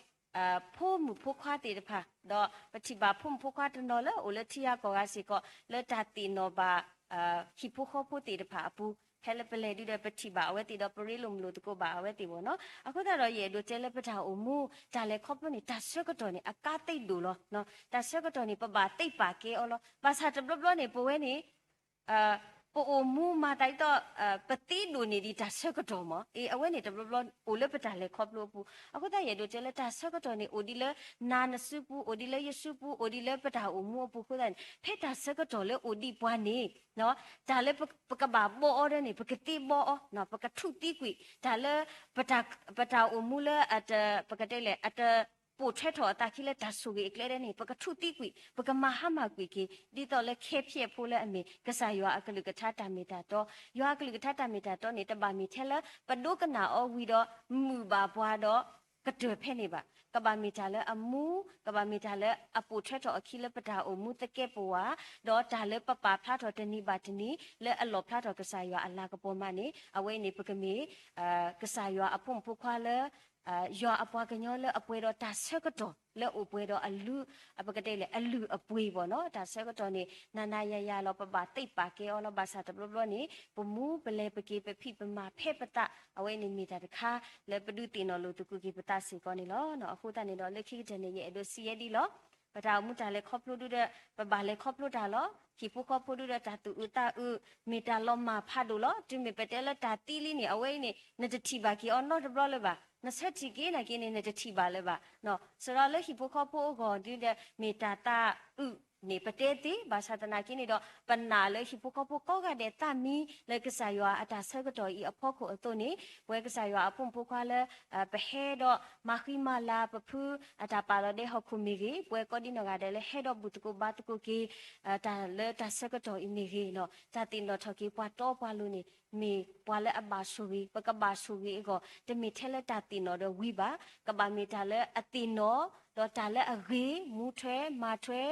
ဖိမုၣ်ဖိခွါသ့ၣ်တဖၣ်, ဒီးပထံၣ်ဘၣ်ဖိမုၣ်ဖိခွါတနီၤလၢအိၣ်လၢထံဂၤကီၢ်ဂၤစ့ၢ်ကီး လၢတၢ်သ့ၣ်နီၣ်ဘၣ် ဟံၣ်ဖိဃီဖိသ့ၣ်တဖၣ်အပူၤ, ဖဲလၢပလဲၤဒုဒီးပထံၣ်ဘၣ်အဝဲသ့ၣ်ဒီး ပရ့လိာ်မုာ်လိာ်သကိးဘၣ်အဝဲသ့ၣ်ဘၣ်နီၤ. အဃိသတးဒီး ယအဲၣ်ဒိးတဲလၢပတၢ်အိၣ်မူ တၢ်လဲၤခီဖျိန့ၣ် တၢ်ဆၢကတီၢ်န့ၣ် အကါသ့ဒိၣ်လီၤ. တၢ်ဆၢကတီၢ်န့ၣ် ပဘၣ်သ့ပာ်ကဲအီၤလီၤ. ဘၣ်ဆၣ်တဘျီဘျီန့ၣ် ပဝဲန့ၣ် ပအိၣ်မူမၤသးဒ်သိး ပသ့ဒိၣ်န့ၢ်ဒံးတၢ်ဆၢကတီၢ်မး. အ့ အဝဲန့ၣ်တဘျီဘျီအိၣ်လၢပတၢ်လဲၤခီဖျိအပူၤ. အဃိသတး ယအဲၣ်ဒိးတဲလၢတၢ်ဆၢကတီၢ်န့ၣ် အိၣ်ဒံးလၢနၤနစုပူၤ, အိၣ်ဒံးလၢယစုပူၤ, အိၣ်ဒံးလၢပတၢ်အိၣ်မူအပူၤအဃိသတးန့ၣ် ဖဲတၢ်ဆၢကတီၢ်လၢအိၣ်ဒံးပှၤန့ၣ် တၢ်လၢပကဘၣ်ဘီအီၤဒ်န့ၣ် ပကသ့ဘီအီၤ, ပကထူၣ်သံကွံာ် တၢ်လၢ ပတၢ်အိၣ်မူလၢ ပကတဲလဲၣ် အတပိာ်ထွဲထီၣ်အသးခံလၢတၢ်ဆိၣ်ဂ့ၤအကျဲဒ်န့ၣ် ပကထူၣ်သံကွံာ်, ပကမၤဟါမၢ်ကွံာ်က့ၤ ဒ်သိးလၢခဲဖျဲးဖိလၢအမ့ၢ် ကစၢ်ယွၤအကလုၢ်ကထါတၢ်မ့ၢ်တၢ်တီ, ယွၤအကလုၢ်ကထါတၢ်မ့ၢ်တၢ်တီန့ၣ် တဘၣ်မ့ၢ်ထဲလၢ ပဒိကနၣ်အီၤဝံၤဒီး မုာ်ဘၣ်ပှၤဒီး ကတၢၢ်ဖဲန့ၣ်ဘၣ်. ကဘၣ်မ့ၢ်တၢ်လၢအမူ, ကဘၣ်မ့ၢ်တၢ်လၢအပိာ်ထွဲထီၣ်အခံလၢပတၢ်အိၣ်မူသကဲးပဝး, ဒီးတၢ်လၢပပာ်ဖျါထီၣ်တနံၤဘၣ်တနံၤ လၢအလီၣ်ဖျါထီၣ်ကစၢ်ယွၤအလၤကပီၤမးန့ၣ် အဝဲအံၤန့ၣ် ပကမ့ၢ် ကစၢ်ယွၤအဖိမုၣ်ဖိခွါလၢ ယွၤအပှၤကညီလၢအပှဲၤဒီးတၢ်ဆၢကတီၢ်လၢအိၣ်ပှဲၤဒီးအလုၢ်, ပကတဲလဲၣ် အလုၢ်အပှ့ၤဘၣ်နီၤ. တၢ်ဆၢကတီၢ်န့ၣ် နၤနၤယၤယၤလီၤ ပဘၣ်သ့ပာ်ကဲအီၤလီၤ. ဘၣ်ဆၣ်တဘျီဘျီန့ၣ် ပမူပလဲၤပက့ၤပဖံးပမၤဖဲပသး အဝဲန့ၣ်မ့ၢ်တၢ်တခါ လၢပဒုးသ့ၣ်နီၣ်လိာ်သကိးက့ၤပသးစ့ၢ်ကီးန့ၣ်လီၤ. အဃိသတးန့ၣ်ဒီး လၢခံကတၢၢ်န့ၣ် ယအဲၣ်ဒိးစံးယဲဒ်လီၤ. ပတၢ်အိၣ်မူတၢ်လဲၤခီဖျိဒုဒီး ပဘၣ်လဲၤခီဖျိတၢ်လီၤ. ဟံၣ်ဖိဃီဖိဒုဒီးတၢ်သူၣ်အုးသးအုး မ့ၢ်တၢ်လီၤမၢ်ဖးဒိၣ်လီၤ. တုၤမ့ၢ်ပတဲလၢတၢ်သံလံန့ၣ် အဝဲအံၤန့ၣ် နတထံၣ်ဘၣ်က့ၤအီၤနီတဘျီလၢၤဘၣ်. နဆၢထံၣ်က့ၤနာ်က့ၤန့ၣ် နတထံၣ်ဘၣ်လၢၤဘၣ်. စရီလၢဟံၣ်ဖိဃီဖိအဂီၢ်ဒုဒီး မ့ၢ်တၢ်သးအုးန့ၣ် ပတဲသ့, ဘၣ်ဆၣ်သနာ်က့န့ၣ်ဒီး ပနာ်လၢဟံၣ်ဖိဃီဖိကိးဂၤဒဲးသးမံလၢကစၢ်ယွၤအတၢ်ဆၢကတီၢ်အံၤအဖီခိၣ်အသိးန့ၣ် ပဝဲကစၢ်ယွၤအဖိမုၣ်ဖိခွါလၢ ပဟဲဒီးမၤဃံမၤလၤပဖုအတၢ်ပာ်လီၤဒဲဟီၣ်ခိၣ်မ့ၢ်ဂ့ၤ, ပဝဲကိးဒံနီၢ်ဂၤဒဲးလၢဟဲဒီးဘူၣ်သကိးဘါသကိးက့ၤ တၢ်လၢတၢ်ဆၢကတီၢ်အံၤမ့ၢ်ဂ့ၤ, တၢ်သ့ၣ်နီၣ်ထီၣ်က့ၤပှၤတီပှၤလိၤန့ၣ် မ့ၢ်ပှၤလၢအဘၣ်ဆိၣ်ဂ့ၤ, ပကဘၣ်ဆိၣ်ဂ့ၤအဂီၢ် တမ့ၢ်ထဲလၢတၢ်သ့ၣ်နီၣ်ဒီးဝံၤဘၣ်, ကဘၣ်မ့ၢ်တၢ်လၢအသ့ၣ်နီၣ် ဒီးတၢ်လၢအဂ့ၤ မူထွဲမၤထွဲ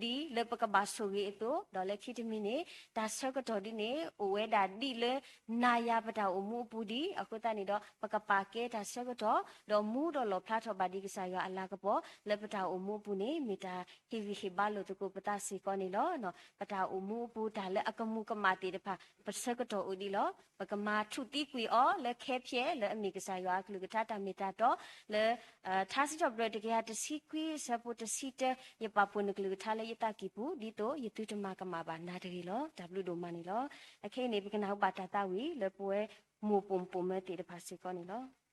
ဒ်လၢပကဘၣ်ဆိၣ်ဂ့ၤအသိး, ဒီးလၢခံတမံၤန့ၣ် တၢ်ဆၢကတီၢ်ဒ်န့ၣ် အိၣ်ဝဲဒၣ်ဒ်လၢနၤယၤပတၢ်အိၣ်မူအပူၤဒံး, အဃိသတးန့ၣ်ဒီး ပကပာ်ကဲတၢ်ဆၢကတီၢ် ဒီးမူဒီးလီၣ်ဖျါထီၣ်ဘၣ်ဒံးကစၢ်ယွၤအလၤကပီၤ လၢပတၢ်အိၣ်မူအပူၤန့ၣ် မ့ၢ်တၢ်ဟ့ၣ်ဂံၢ်ဟ့ၣ်ဘါလိာ်သကိးပသးစ့ၢ်ကီးန့ၣ်လီၤ. ပတၢ်အိၣ်မူအပူၤ တၢ်လၢအကမူၤကမၣ်သ့ၣ်တဖၣ် ပဆၢကတီၢ်အိၣ်ဒံးလီၤ. ပကမၤထူၣ်သံကွံာ်အီၤလၢခဲဖျဲး လၢအမ့ၢ်ကစၢ်ယွၤအကလုၢ်ကထါတၢ်မ့ၢ်တၢ်တီ လၢ ထါစံးထီၣ်ပတြၢၤတကယၤတဆံခွံအဆၢဖိတဆံတၢ, ယပာ်ဖှိၣ်နကလုၢ်ကထါလၢယသးကံၢ်ပူၤ ဒ်သိးယသုတမၤကမၣ်ဘၣ်နၤတဂ့ၤလီၤ. တၢ်ဘျုးဒိၣ်မးန့ၣ်လီၤ. အခဲအံၤန့ၣ် ပကနၢ်ဟူဘၣ်တၢ်သးဝံၣ်လၢပဝဲမိၢ်ပိာ်မုၣ်ပိာ်မၢၤသ့ၣ်တဖၣ်စ့ၢ်ကီးန့ၣ်လီၤ.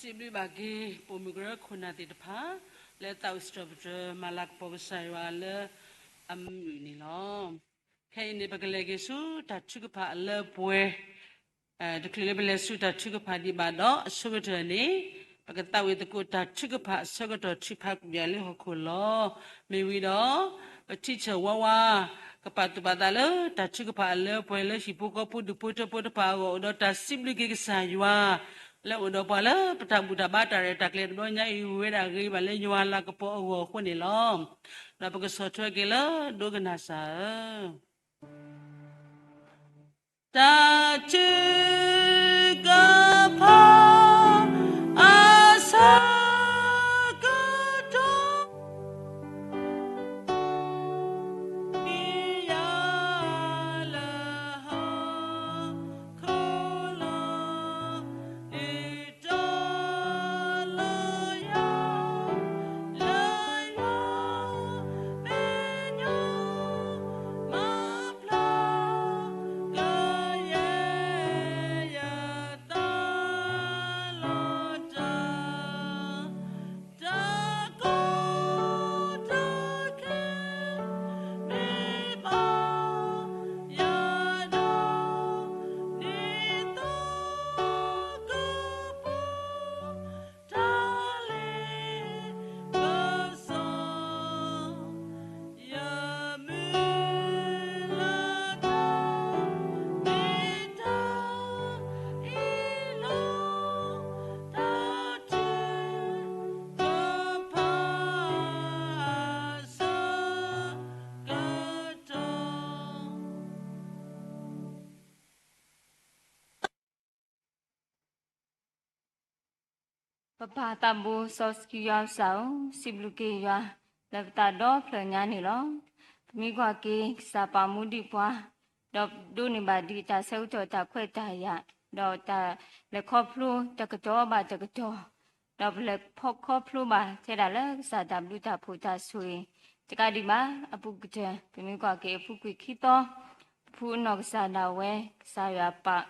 စံးဘျုးဘၣ်က့ၤ ပိာ်မုၣ်ကရၢခိၣ်နၢ်သ့ၣ်တဖၣ် လၢသးဝံၣ်စံးထီၣ်ပတြၢၤ မၤလၤကပီၤကစၢ်ယွၤလၢအမုာ်န့ၣ်လီၤ. ခဲအံၤန့ၣ် ပကလဲၤက့ၤဆူတၢ်ထုကဖၣ်အလၢပှဲၤ တချုးလၢပလဲၤဆူတၢ်ထုကဖၣ်ဒံးဘၣ်ဒီး အဆိကတၢၢ်န့ၣ် ပကသးဝံၣ်သကိးတၢ်ထုကဖၣ်အဆၢကတီၢ် ထုးဖးကွံာ်ယၤလၢဟီၣ်ခိၣ်လီၤ. မ့ၢ်ဝံၤဒီး ပထံၣ်ဆၢၣ်ဝါဝါ ကပာ်သူၣ်ပာ်သးလၢတၢ်ထုကဖၣ်အလၢပှဲၤလၢဟံၣ်ဖိဃီဖိဒူၣ်ဖိထၢဖိတဖၣ်အဂီၢ် အိၣ်ဒီးတၢ်စံးဘျုးက့ၤကစၢ်ယွၤ လၢအိၣ်ဒီးပှၤလၢပတၢ်ဘူၣ်တၢ်ဘါတၢ်ရဲၣ်တၢ်ကျဲၤတဘျီညါအံၤ ဝဲဒၣ်ဂ့ၤဘၣ်လၢယွၤလၤကပီၤအဂီၢ်အဃိန့ၣ်လီၤ. ဒီးပကဆီၣ်ထွဲက့ၤလၢဒိကနၣ်စၢ်ဧၢ တၢ်ထုကဖၣ်အဆၢကတီၢ် ယၤလၢဟီၣ်ခိၣ်လီၤ ဒ်သိးလၢယၤ လၢယွၤမဲာ်ညါ မၤဖျါ ကယဲၢ်ယသးလီၤတၢ် တၢ်ကီတၢ်ခဲ မ့ၢ်ဘၣ်ယၤဒီး ဒ်သိးကပူၤ တၢ်လ့ပစီ ယမုၢ်လၢ်တၢ် မ့ၢ်တၢ်အံၤလီၤ. တၢ်ထုကဖၣ်အဆၢကတီၢ် ပပၢ်သးဘိစီဆှံယွၤကစၢ်ဧၢ, စံးဘျုးက့ၤယွၤ လၢပသးဒီဖျၢၣ်ညါန့ၣ်လီၤ. ပမ့ၢ်ကွၢ်က့ၤ ကစၢ်ပာ်မူဒံးပှၤ, ဒီးဒိးန့ၢ်ဘၣ်ဒံးတၢ်ဆၢကတီၢ်တၢ်ခွဲးတၢ်ယာ်, ဒီးတၢ်လဲၤခီဖျိတကတီၢ်ဘၣ်တကတီၢ်, ဒီးပလဲၤခီဖျိဘၣ်ထဲဒၣ်လၢကစၢ်တၢ်ဘျုးတၢ်ဖှိၣ်တၢ်ဆိၣ်ဂ့ၤ, တကးဒံးဘၣ် အပူၤကတၢၢ် ပမ့ၢ်ကွၢ်က့ၤအပူၤကွံာ်ခံသီ, ပဖုအနီၢ်ကစၢ်ဒၣ်ဝဲ ကစၢ်ယွၤပာ်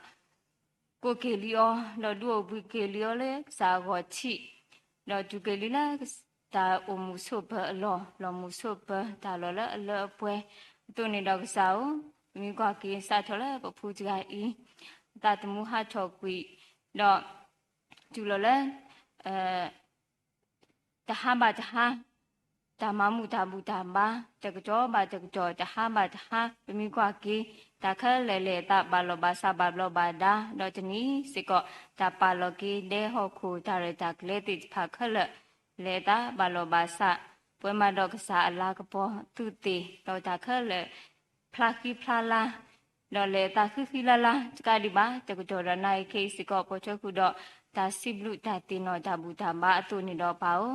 ကိးက့ၤလံအီၤ, ဒီးဒုးအိၣ်ဘှံးက့ၤလံအီၤလၢကစၢ်အဂီၢ်ထံး, ဒီးတုၤက့ၤလံလၢတၢ်အိၣ်မုာ်ဆိးပၢၤအလီၢ်, လီၤမုာ်ဆိးပၢၤတၢ်လီၢ်လၢအလၢအပှဲၤအသိးန့ၣ်ဒီးကစၢ်ဧၢ, ပမ့ၢ်ကွၢ်က့ၤ စးထီၣ်လၢပဖုတဂၤအံၤ အသးသမူဟးထီၣ်ကွံာ်, ဒီးတုၤလီၤလၢ တဟါဘၣ်တဟါ, တၢ်မၤမုာ်တၢ်ဘူၣ်တၢ်ဘါ, တကတီၢ်ဘၣ်တကတီၢ်, တဟါဘၣ်တဟါ, ပမ့ၢ်ကွၢ်က့ၤ တၢ်ခဲလၢာ်လဲၤအသးဘၣ်လီၢ်ဘၣ်စးဘၣ်ဘျီးဘၣ်ဒါ, ဒီးတနံၤစ့ၢ်ကီး တၢ်ပာ်လီၤက့ၤဒဲဟီၣ်ခိၣ်တၢ်ရဲၣ်တၢ်ကျဲၤသ့ၣ်တဖၣ်ခဲလၢာ် လဲၤအသးဘၣ်လီၢ်ဘၣ်စး, ပှဲၤမးဒီးကစၢ်အလၤကပီၤအသူးသ့ၣ်, ဒီးတၢ်ခဲလၢာ် ဖျါဃံဖျါလၤ, ဒီးလဲၤအသးဃံဃံလၤလၤ, တကးဒံးဘၣ် တကတီၢ်ဒီးနၣ်ရံၣ်ခဲအံၤစ့ၢ်ကီး ပိာ်ထွဲဃုာ်ဒီး တၢ်စံးဘျုးတၢ်သ့ၣ်နီၣ်တၢ်ဘူၣ်တၢ်ဘါအသိးန့ၣ်ဒီးပၢ်ဧၢ,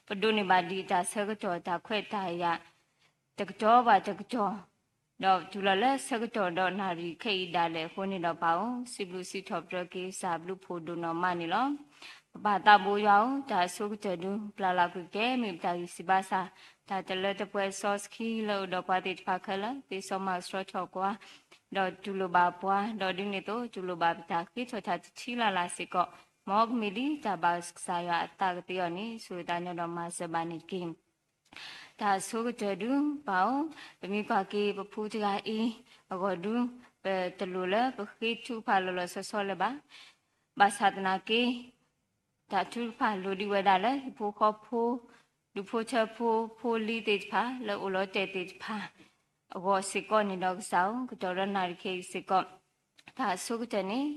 ပဒိးန့ၢ်ဘၣ်ဒံးတၢ်ဆၢကတီၢ်တၢ်ခွဲးတၢ်ယာ် တကတီၢ်ဘၣ်တကတီၢ်, ဒီးတုၤလီၤလၢဆၢကတီၢ်ဒီးနၣ်ရံၣ်ခဲအံၤဒၣ်လဲာ်အဃိန့ၣ်ဒီးပၢ်ဧၢ, စံးဘျုးစံးထီၣ်ပတြၢၤက့ၤကစၢ်ဘျုးဖှိၣ်ဒိၣ်နီၢ်မးန့ၣ်လီၤ. ပပၢ်သးဘိယွၤဧၢ, တၢ်အဆိကတၢၢ်ဒု ပျၢ်လီၤကွံာ်ကဲမ့ၢ်ပတၢ်ဂံၢ်စၢ်ဘါစၢ်, တၢ်တလၢတပှဲၤစီဆှံလၢအိၣ်ဒီးပှၤသ့ၣ်တဖၣ်ခဲလၢာ် သ့စီမၤကဆှီထီၣ်ကွၢ်, ဒီးတူၢ်လိာ်ဘၣ်ပှၤ, ဒီးဒ်န့ၣ်အသိး တူၢ်လိာ်ဘၣ်ပတၢ်ဃ့ထီၣ်တၢ်တထံလၢ်လၢ်စ့ၢ်ကီး, မ်ကမ့ၢ်ဒ်တၢ်ဘၣ်ကစၢ်ယွၤအသးကသ့အီၤန့ၣ် ဆိၣ်ဂ့ၤသးညီဒီးမၤစၢၤဘၣ်န့ၣ်တက့ၢ်. တၢ်အဆိကတၢၢ်ဒု ပၢ်ဧၢ, ပမ့ၢ်ကွၢ်က့ၤပဖုတဂၤအံၤအဂီၢ်ဒု, ပတလိၣ်လၢပဃ့ထုကဖၣ်လီၤလီၤဆီဆီလၢၤဘၣ်. ဘၣ်ဆၣ်သနာ်က့ တၢ်ထုကဖၣ်လိၣ်ဒံးဝဲဒၣ်လၢဟံၣ်ဖိဃီဖိ, ဒူၣ်ဖိထၢဖိ, ဖိလံၤသ့ၣ်တဖၣ်, လၢအိၣ်လီၤတဲာ်သ့ၣ်တဖၣ် အဂီၢ်စ့ၢ်ကီးန့ၣ်ဒီးကစၢ်ဧၢ, ကတီၢ်ဒီးနၣ်ရံၣ်ခဲအံၤစ့ၢ်ကီး, တၢ်အဆိကတၢၢ်န့ၣ်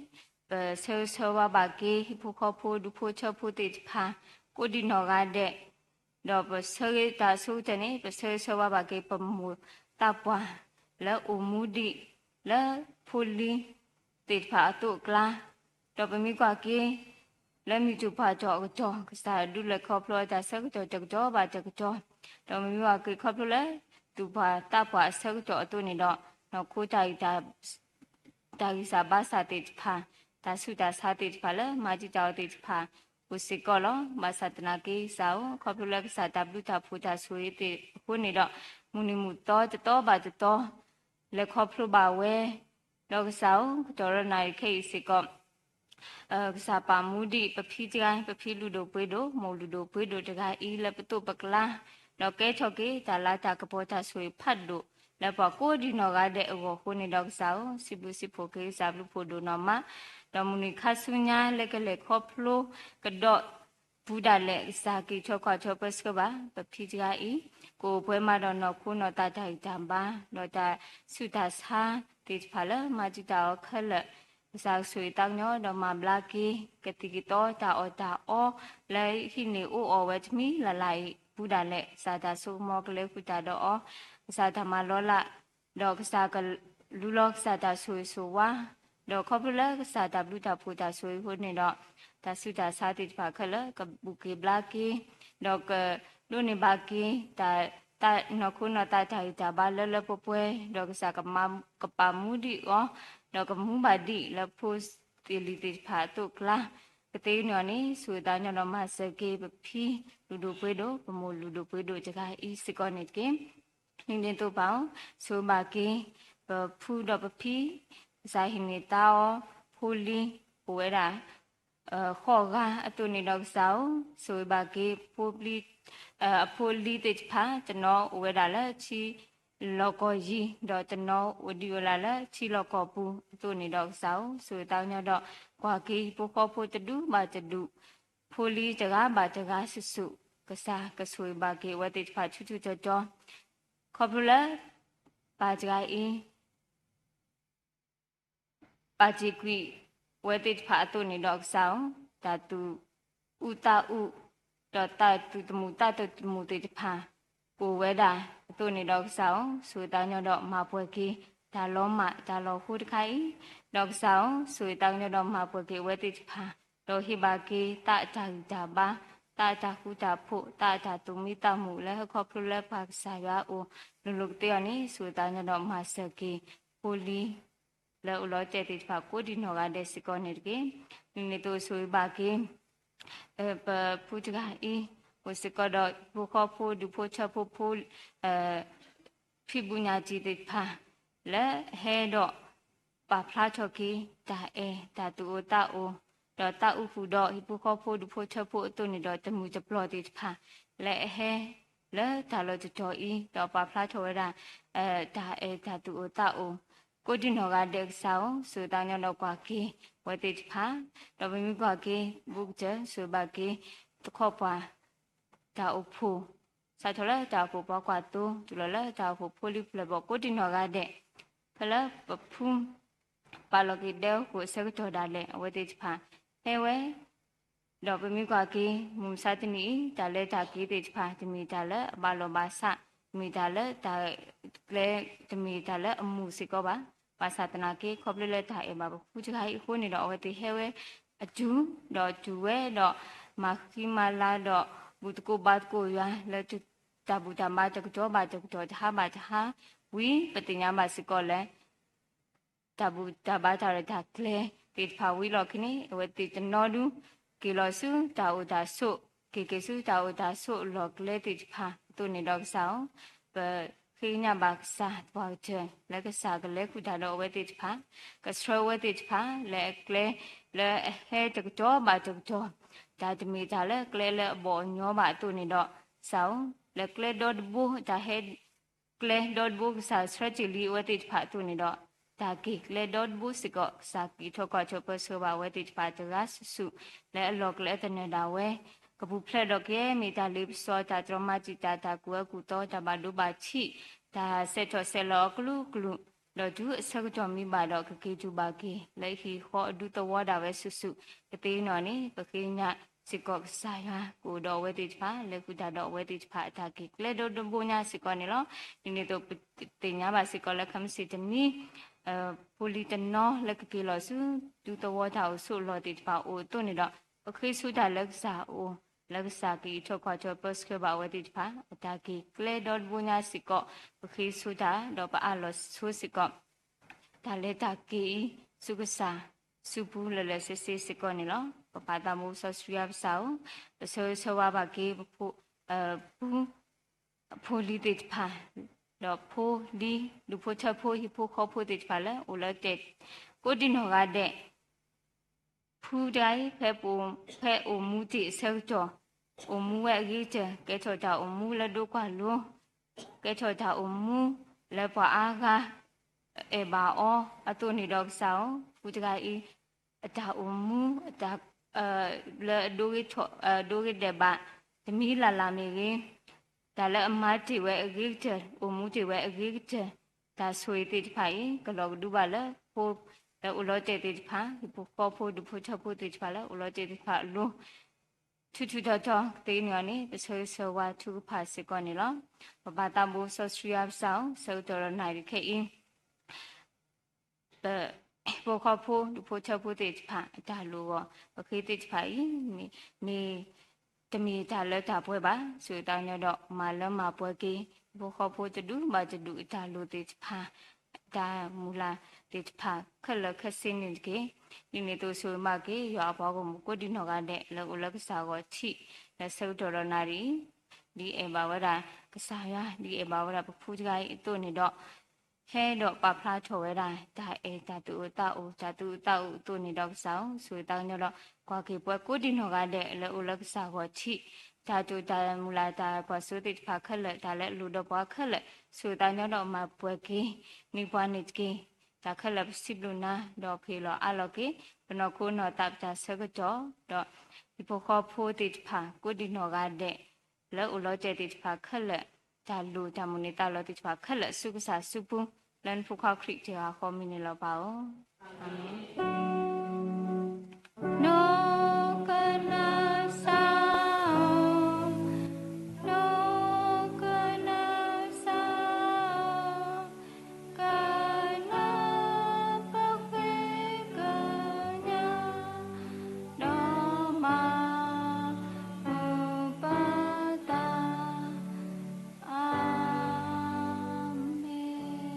ပဆၢဂ့ၤဆၢဝါဘၣ်က့ၤ ဟံၣ်ဖိဃီဖိ ဒူၣ်ဖိထၢဖိသ့ၣ်တဖၣ် ကိးဒံနီၢ်ဂၤဒဲး, ဒီးပဆၢဂ့ၤတၢ်အဆိကတၢၢ်န့ၣ် ပဆၢဂ့ၤဆၢဝါဘၣ်က့ၤ ပမိၢ်သးပှၢ် လၢအိၣ်မူဒံး လၢဖိလံၤသ့ၣ်တဖၣ်အသိးအကျါ, ဒီးပမ့ၢ်ကွၢ်က့ၤ လၢမုၢ်တူၢ်ပှၢ်ထီၣ်အကတီၢ် ကစၢ်ဒုးလဲၤခီဖျိတၢ်ဆၢကတီၢ်တကတီၢ်ဘၣ်တကတီၢ်, ဒီးမ့ၢ်ကွၢ်က့ၤခီဖျိလၢ သူၣ်ပှၢ်သးပှၢ်အဆၢကတီၢ်အသိးန့ၣ်ဒီး နီၢ်ခိတၢ်ဂံၢ် တၢ်ဂံၢ်စၢ်ဘါစၢ်သ့ၣ်တဖၣ်, တၢ်ဆူးတၢ်ဆါသ့ၣ်တဖၣ်လၢမၤတံာ်တာ်အီၤသ့ၣ်တဖၣ် အိၣ်စ့ၢ်ကီးလီၤ. ဘၣ်ဆၣ်သနာ်က့ကစၢ်ဧၢ, ခီဖျိလၢကစၢ်တၢ်ဘျုးတၢ်ဖှိၣ်တၢ်ဆိၣ်ဂ့ၤသ့ၣ်အဃိန့ၣ်ဒီး မုၢ်နံၤမုၢ်သီတသီဘၣ်တသီ လဲၤခီဖျိဘၣ်ဝဲ, ဒီးကစၢ်ဧၢ, ကတီၢ်ဒီးနၣ်ရံၣ်ခဲအံၤစ့ၢ်ကီး ကစၢ်ပာ်မူဒံးပဖံတဂၤ, ပဖံလုၢ်ဒိၣ်ပှ့ၤဒိၣ်, မိၢ်လုၢ်ဒိၣ်ပှ့ၤဒိၣ်တဂၤအံၤ လၢပသိးပကျါ, ဒီးကဲထီၣ်က့ၤတၢ်လၤတၢ်ကပီၤတၢ်ဆိၣ်ဂ့ၤဖးဒိၣ် လၢပှၤကိးဒံနီၢ်ဂၤဒဲးအဂီၢ်အဃိန့ၣ်ဒီးကစၢ်ဧၢ, စံးဘျုးစံးဖှိၣ်က့ၤကစၢ်ဘျုးဖှိၣ်ဒိၣ်နီၢ်မး, ဒီးမုၢ်နံၤခါဆူညါလၢကလဲၤခီဖျိကဒီး ပူၤဒၣ်လဲာ် ကစၢ်က့ၤထီၣ်ကွၢ်ထီၣ်ပၢဆှၢဘၣ် ပဖံတဂၤအံၤ, ကအိၣ်ပှဲၤမးဒီးနီၢ်ခိနီၢ်သးတၢ်ဂံၢ်တၢ်ဘါ, ဒီးတၢ်ဆူးတၢ်ဆါသ့ၣ်တဖၣ်လၢမၤတံာ်တာ်အီၤခဲလၢာ်, ကစၢ်ကဆိၣ်ဂ့ၤသးကညီၤဒီးမၤဘျါက့ၤ ကသံၣ်ကသီတၢ်အီၣ်တၢ်အီ လၢဟံးန့ၢ်အိၣ်အီၣ်ဝဲတမံၤလၢ်လၢ်အံၤ ပူၤဒၣ်လဲာ် ကစၢ်တၢ်စိကမီၤကလဲၤဃုာ်တၢ်ဒီးအီၤ, ကစၢ်တၢ်မၤလီၤလး ဒီးကစၢ်ကလူလီၤကစၢ်တၢ်ဆိၣ်ဂ့ၤဆိၣ်ဝါ, ဒီးခီဖျိလၢကစၢ်တၢ်ဘျုးတၢ်ဖှိၣ်တၢ်ဆိၣ်ဂ့ၤအဃိန့ၣ်ဒီး, တၢ်ဆူးတၢ်ဆါသ့ၣ်တဖၣ်ခဲလၢာ် ကဘူၣ်က့ၤဘျါက့ၤ, ဒီးကဒိးန့ၢ်ဘၣ်က့ၤ တၢ် နီၢ်ခိနီၢ်သးတၢ်ဂံၢ်တၢ်ဘါလၢလၢပှဲၤပှဲၤ, ဒီးကစၢ်ကမၤ ကပာ်မူဒံးအီၤ, ဒီးကမူဘၣ်ဒံးလၢဖိသ့ၣ်လံၤသ့ၣ်တဖၣ်အသိးအကျါ, ကသ့န့ၢ်အီၤန့ၣ် ဆိၣ်ဂ့ၤသးကညီၤဒီးမၤစၢၤက့ၤ ပဖံလုၢ်ဒိၣ်ပှ့ၤဒိၣ် ပမိၢ်လုၢ်ဒိၣ်ပှ့ၤဒိၣ်တဂၤအံၤစ့ၢ်ကီးန့ၣ်တက့ၢ်. န့ၣ်န့ၣ်သိးပၢ်ဧၢ, ဆိၣ်ဂ့ၤဘၣ်က့ၤ ပဖုဒီးပဖံ, ကစၢ်ဟံးန့ၢ်သါအီၤ ဖိလံၤ အိၣ်ဝဲဒၣ် ဃိးဂၤအသိးန့ၣ်ဒီးကစၢ်ဧၢ, ဆိၣ်ဂ့ၤဘၣ်က့ၤ ဖိပျံၤ အဖိလံၤသ့ၣ်တဖၣ် တနီၤအိၣ်ဝဲဒၣ်လၢထံလီၢ်ကီၢ်ယံၤ, ဒီးတနီၤအိၣ်ဒံးအိၣ်လၢ်လၢထံလီၢ်ကီၢ်ပူၤအသိးန့ၣ်ဒီးကစၢ်ဧၢ, ဆိၣ်ဂ့ၤသးကညီၤဒီး ကွၢ်က့ၤဟံၣ်ဖိဃီဖိတဒူၣ်ဘၣ်တဒူၣ်, ဖိလံၤတဂၤဘၣ်တဂၤစုာ်စုာ်, ကစၢ်ကဆိၣ်ဂ့ၤဘၣ်က့ၤအဝဲသ့ၣ်တဖၣ်ထူထူတီတီ, ခီဖျိလၢ ပၢ်တဂၤအံၤ ပာ်တ့ၢ်ကွံာ်ဝဲသ့ၣ်တဖၣ်အသိးန့ၣ်ဒီးကစၢ်ဧၢ, တၢ်သူၣ်အုးသးအုး ဒီးတၢ်သူၣ်တမုာ်သးတမုာ်သ့ၣ်တဖၣ် အိၣ်ဝဲဒၣ်အသိးန့ၣ်ဒီးကစၢ်ဧၢ, ဆိၣ်ဂ့ၤသးကညီၤဒီးမၤပှဲၤက့ၤ တၢ်လီၤမၢ်တၢ်လီၤဟိတခါအံၤ, ဒီးကစၢ်ဧၢ, ဆိၣ်ဂ့ၤသးကညီၤဒီးမၤပှဲၤက့ၤအဝဲသ့ၣ်တဖၣ်, ဒီးဟ့ၣ်ဘၣ်က့ၤသးအတၢ်ဂံၢ်တၢ်ဘါ, သးအတၢ်ဃူတၢ်ဖိး, သးအတၢ်သူၣ်မံသးမုာ်လၢဟၢခီဖျိလၢပၢ်ကစၢ်ယွၤအအိၣ် လိၤလိၤကသ့အီၤန့ၣ် ဆိၣ်ဂ့ၤသးကညီၤဒီးမၤစၢၤက့ၤ ဖိလံၤ လၢအိၣ်လီၤတဲာ်သ့ၣ်တဖၣ် ကိးဒံနီၢ်ဂၤဒဲးစ့ၢ်ကီးန့ၣ်တက့ၢ်. န့ၣ်န့ၣ်သိးဆိၣ်ဂ့ၤဘၣ်က့ၤ ပဖုတဂၤအံၤ အိၣ်စ့ၢ်ကီးဒီးဟံၣ်ဖိဃီဖိ ဒူၣ်ဖိထၢဖိဖိ ဖံးဘူးညၣ်တံၢ်သ့ၣ်တဖၣ် လၢအဟဲဒီး ပာ်ဖျါထီၣ်က့ၤ တၢ်အဲၣ် တၢ်သူၣ်အိၣ်သးအိၣ် ဒီးသးအုးဃုာ်ဒီးဟံၣ်ဖိဃီဖိ ဒူၣ်ဖိထၢဖိအသိးန့ၣ်ဒီး တမုၢ်တပျီၢ်သ့ၣ်တဖၣ် လၢအဟဲ လၢတၢ်လီၢ်တတီၤအံၤ ဒီးပာ်ဖျါထီၣ်ဝဲဒၣ် တၢ်အဲၣ်တၢ်သူၣ်အိၣ်သးအိၣ် ကိးဒံနီၢ်ဂၤဒဲးကစၢ်ဧၢ, ဆိၣ်ဂ့ၤသးကညီၤဒီးကွၢ်က့ၤဝဲသ့ၣ်တဖၣ်, ဒီးပမ့ၢ်ကွၢ်က့ၤ ဘူးကတၢၢ် ဆိၣ်ဂ့ၤဘၣ်က့ၤ သခီပှၢ် တၢ်အိၣ်ဖှိၣ် စးထီၣ်လၢတၢ်အိၣ်ဖှိၣ်ပှၤကွၢ်သိ တုၤလီၤလၢတၢ်အိၣ်ဖှိၣ်ဖိလံၤဖျၢၣ်ဘီၣ် ကိးဒံနီၢ်ဂၤဒဲး ဖဲလၢပဖု ပာ်လီၤက့ၤဒဲအိၣ်ဃိအဆၢကတီၢ်ဒၣ်လဲာ် အဝဲသ့ၣ်တဖၣ် ဟဲဝဲ ဒီးပမ့ၢ်ကွၢ်က့ၤ မုၢ်မဆါတနံၤအံၤ တၢ်လဲၤတၢ်က့ၤသ့ၣ်တဖၣ် တမ့ၢ်တၢ်လၢအဘၣ်လီၢ်ဘၣ်စး, တမ့ၢ်တၢ်လၢတၢ်ကျဲ, တမ့ၢ်တၢ်လၢအမုာ်စ့ၢ်ကီးဘၣ်. ဘၣ်ဆၣ်သနာ်က့ ခီဖျိလၢတၢ်အဲၣ်ဘၣ်ပဖုတဂၤအံၤအဃိန့ၣ်ဒီး အဝဲသ့ၣ်ဟဲဝဲအတုၤ, ဒီးတုၤဝဲဒီး မၤဃံမၤလၤဒီး ဘူၣ်သကိးဘါသကိးယွၤ လၢတၢ်ဘူၣ်တၢ်ဘါတကတီၢ်ဘၣ်တကတီၢ် တဟါဘၣ်တဟါ, ဝံၤပသ့ၣ်ညါဘၣ်စ့ၢ်ကီးလၢ တၢ်ဘူၣ်တၢ်ဘါတၢ်ရဲၣ်တၢ်ကျဲၤသ့ၣ်တဖၣ်ဝံၤလီၢ်ခံန့ၣ် အဝဲသ့ၣ်တနီၤဒု က့ၤလီၤဆူတၢ်အိၣ်တၢ်ဆိး, က့ၤက့ၤဆူတၢ်အိၣ်တၢ်ဆိးအလီၢ်ကျဲသ့ၣ်တဖၣ်အသိးန့ၣ်ဒီးကစၢ်ဧၢ, ပဃ့ကညးဘၣ်ကစၢ်သပှၢ်ကတၢၢ် လၢကစၢ်ကလဲၤဃုာ်တၢ်ဒီးအဝဲသ့ၣ်တဖၣ်, ကဆှၢအဝဲသ့ၣ်တဖၣ် လၢအကျဲ လၢအဟဲတကတီၢ်ဘၣ်တကတီၢ်, တၢ်တမ့ၢ်တၢ်လၢကျဲလၢအဘီၣ်အညီဘၣ်အသိးန့ၣ်ဒီး ကစၢ်ဧၢ, လၢကျဲဒီတဘိ တၢ်ဟဲ ကျဲဒီတဘိကစၢ်ဆှၢတ့ၢ်လံအဝဲသ့ၣ်တဖၣ်အသိးန့ၣ်ဒီး တၢ်က့ၤကျဲဒီတဘိစ့ၢ်ကီး ကစၢ်က့ၤထီၣ်ကွၢ်ထီၣ်ပၢဆှၢဘၣ်အဝဲသ့ၣ်တဖၣ်တဂၤစုာ်စုာ် လၢအလီၢ်ကျဲအသနၢၣ်ဒၣ်ဝဲ, ကပူၤဖျဲးဒီးကယဲၢ်မ့ၢ်တၢ်လ့ပစီ တၢ်တြီမၤတံာ်တာ် တၢ်ကူၣ်အၢကူၣ်သီ တၢ်ဘၣ်ဒိဘၣ်ထံး တၢ်ဆဲးထီၣ်ဆဲးလီၤအကလုာ်ကလုာ်, ဒီးတုၤအဆၢကတီၢ်မံဘၣ်ဒီး ကက့ၤတူၢ်ဘၣ်က့ၤ လၢဟံၣ်ဃီအဒူသဝီဒၣ်ဝဲစုာ်စုာ်, ကသ့န့ၣ်အီၤန့ၣ် ပဃ့ကညးစ့ၢ်ကီးကစၢ်ယွၤ ကအိၣ်ဒီးအဝဲသ့ၣ်တဖၣ် လဲၤဃုာ်တၢ်ဒီးအဝဲသ့ၣ်တဖၣ် အတၢ်က့ၤကျဲဒီတဘိညါစ့ၢ်ကီးန့ၣ်လီၤ. ဒ်န့ၣ်အသိး ပသ့ၣ်ညါဘၣ်စ့ၢ်ကီးလၢခဲမုၢ်ဆ့ၣ်တနံၤ ဖိလံၤတနီၤလၢကက့ၤလီၤဆူ ဒူသဝီတၢ်အိၣ်ဆိးအလီၢ်သ့ၣ်တဖၣ်အိၣ်အသိးန့ၣ်ဒီး ပဃ့ဆိတၢ်လၢကစၢ်အအိၣ်, လၢကစၢ်က့ၤထီၣ်ကွၢ်ထီၣ်ပၢဆှၢဘၣ်အဝဲသ့ၣ်တဖၣ် အတၢ်က့ၤကျဲဒီတဘိညါစ့ၢ်ကီး, ပဃ့ဆိတၢ် ဒီးပအးလီၤဆိစ့ၢ်ကီး တၢ်လဲၤတၢ်က့ၤအံၤ ဆူကစၢ် ဆူပူၤလၢာ်လၢာ်ဆ့ဆ့စ့ၢ်ကီးန့ၣ်လီၤ. ပပၢ်သးမူကစီဆှံယွၤပစၢ်ဧၢ, ပဆၢဂ့ၤဆၢဝါဘၣ်က့ၤ ပဖိ ပူ ဖိလံၤသ့ၣ်တဖၣ်, ဒီးဖိလံၤ ဒူၣ်ဖိထၢဖိ ဟံၣ်ဖိဃီဖိသ့ၣ်တဖၣ်လၢအိၣ်လၢတဲာ် ကိးဒံနီၢ်ဂၤဒဲး ဖုတဂၤအံၤ ဖဲပ ဖဲအိၣ်မူတ့ၢ်အဆၢကတီၢ် အိၣ်မူဝဲအဂ့ၤကတၢၢ် ကဲထီၣ်တၢ်အိၣ်မူလၢဒိကွၢ်လိ ကဲထီၣ်တၢ်အိၣ်မူလၢပှၤအါဂၤ အဲၣ်ဘၣ်အီၤအသိးန့ၣ်ဒီးကစၢ်ဧၢ, ဖုတဂၤအံၤ အတၢ်အိၣ်မူ အတၢ် လၢအဒိဂ့ၤထီၣ် ဒိဂ့ၤဒဲးဘး တမံၤလၢ်လၢ်မ့ၢ်ဂ့ၤ, တၢ်လၢအမၤတ့ၢ်ဝဲအဂ့ၤကတၢၢ် အိၣ်မူတ့ၢ်ဝဲအဂ့ၤကတၢၢ် တၢ်ဆိၣ်ဂ့ၤသ့ၣ်တဖၣ်အံၤ ကလီၤကဒုဘၣ်လၢဖိ လၢအိၣ်လီၤတဲာ်သ့ၣ်တဖၣ် ဟံၣ်ဖိဃီဖိ ဒူၣ်ဖိထၢဖိသ့ၣ်တဖၣ်လၢအိၣ်လီၤတဲာ်သ့ၣ်တဖၣ်အလိၤ ထူးထူးတီၤတီၤ ကသ့န့ၢ်အီၤန့ၣ် ပဆၢဂ့ၤဆၢဝါထုကဖၣ်စ့ၢ်ကီးန့ၣ်လီၤ. ပဘၣ်သးဘိစီဆှံယွၤပစၢ်ဧၢ, ဆၢကတီၢ်ဒီးနၣ်ရံၣ်ခဲအံၤ ပဟံၣ်ဖိဃီဖိ ဒူၣ်ဖိထၢဖိသ့ၣ်တဖၣ် အတၢ်လိၣ်အဂီၢ် ပဃ့သ့ၣ်တဖၣ်အံၤ မ့ၢ် တမ့ၢ်တၢ်လၢတၢ်ပှဲၤဘၣ်. ဆိၣ်ဂ့ၤသးကညီၤဒီး မၤလၢမၤပှဲၤက့ၤ ဟံၣ်ဖိဃီဖိတဒူၣ်ဘၣ်တဒူၣ်အတၢ်လိၣ်သ့ၣ်တဖၣ် တၢ်မုၢ်လၢ်သ့ၣ်တဖၣ်ခဲလၢာ်ခဲဆ့န့ၣ်တက့ၢ်. ဒ်န့ၣ်အသိးဆိၣ်ဂ့ၤဘၣ်က့ၤ ယွၤအပှၤဂီၢ်မုၢ်ကိးဒံနီၢ်ဂၤဒဲး လၢအိၣ်လၢကစၢ်ဂီၢ်ထံး လၢဆၢကတီၢ်ဒီးနၣ်ရံၣ်အံၤ ဒ်အဲၣ်ဘၣ်ဝဲဒၣ်ကစၢ်ယွၤ ဒ်အဲၣ်ဘၣ်ဝဲဒၣ်ပဖုတဂၤအံၤအသိးန့ၣ်ဒီး ဟဲဒီးပာ်ဖျါထီၣ်ဝဲဒၣ် တၢ်အဲၣ်တၢ်သူၣ်အိၣ်သးအိၣ် တၢ်သူၣ်အိၣ်သးအိၣ်အသိးန့ၣ်ဒီးကစၢ်ဧၢ, ဆိၣ်ဂ့ၤသးကညီၤဒီး ကွၢ်က့ၤပှၤကိးဒံနီၢ်ဂၤဒဲး လၢအိၣ်လၢကစၢ်ဂီၢ်ထံး တၢ်တိာ်တၢ်မုၢ်လၢ်တၢ်ကွၢ်စိသ့ၣ်တဖၣ်ခဲလၢာ် တၢ်လၢအလိၣ်ဒီးပှၤခဲလၢာ် ဆိၣ်ဂ့ၤသးကညီၤဒီးမၤပှဲၤက့ၤ န့ၢ်ပှၤန့ၣ်တက့ၢ်. တၢ်ခဲလၢာ်ပစံးဘျုးနၤ ဒီးဖံးလီၤအါလီၤက့ၤ ပနီၢ်ခိနီၢ်သးပတၢ်ဆၢကတီၢ် ဒီးဟံၣ်ဖိဃီဖိသ့ၣ်တဖၣ် ကိးဒံနီၢ်ဂၤဒဲး လၢအိၣ်လီၤတဲာ်သ့ၣ်တဖၣ်ခဲလၢာ် တၢ်လိၣ်တၢ်မုၢ်န့ၢ်သးလီသ့ၣ်တဖၣ်ခဲလၢာ် ဆူကစၢ်စုပူၤ လၢနဖိခွါခရံာ်တဂၤဃီမံၤန့ၣ်လီၤပၢ်ဧၢ. အၤမ့ၣ်. နီၢ်ကနၢစၢ်ဧၢ, နီၢ်ကနၢစၢ်ဧၢ, ကနၢပဃ့ကညး ဒီးမၤမုာ်ပသး, အၤမ့ၣ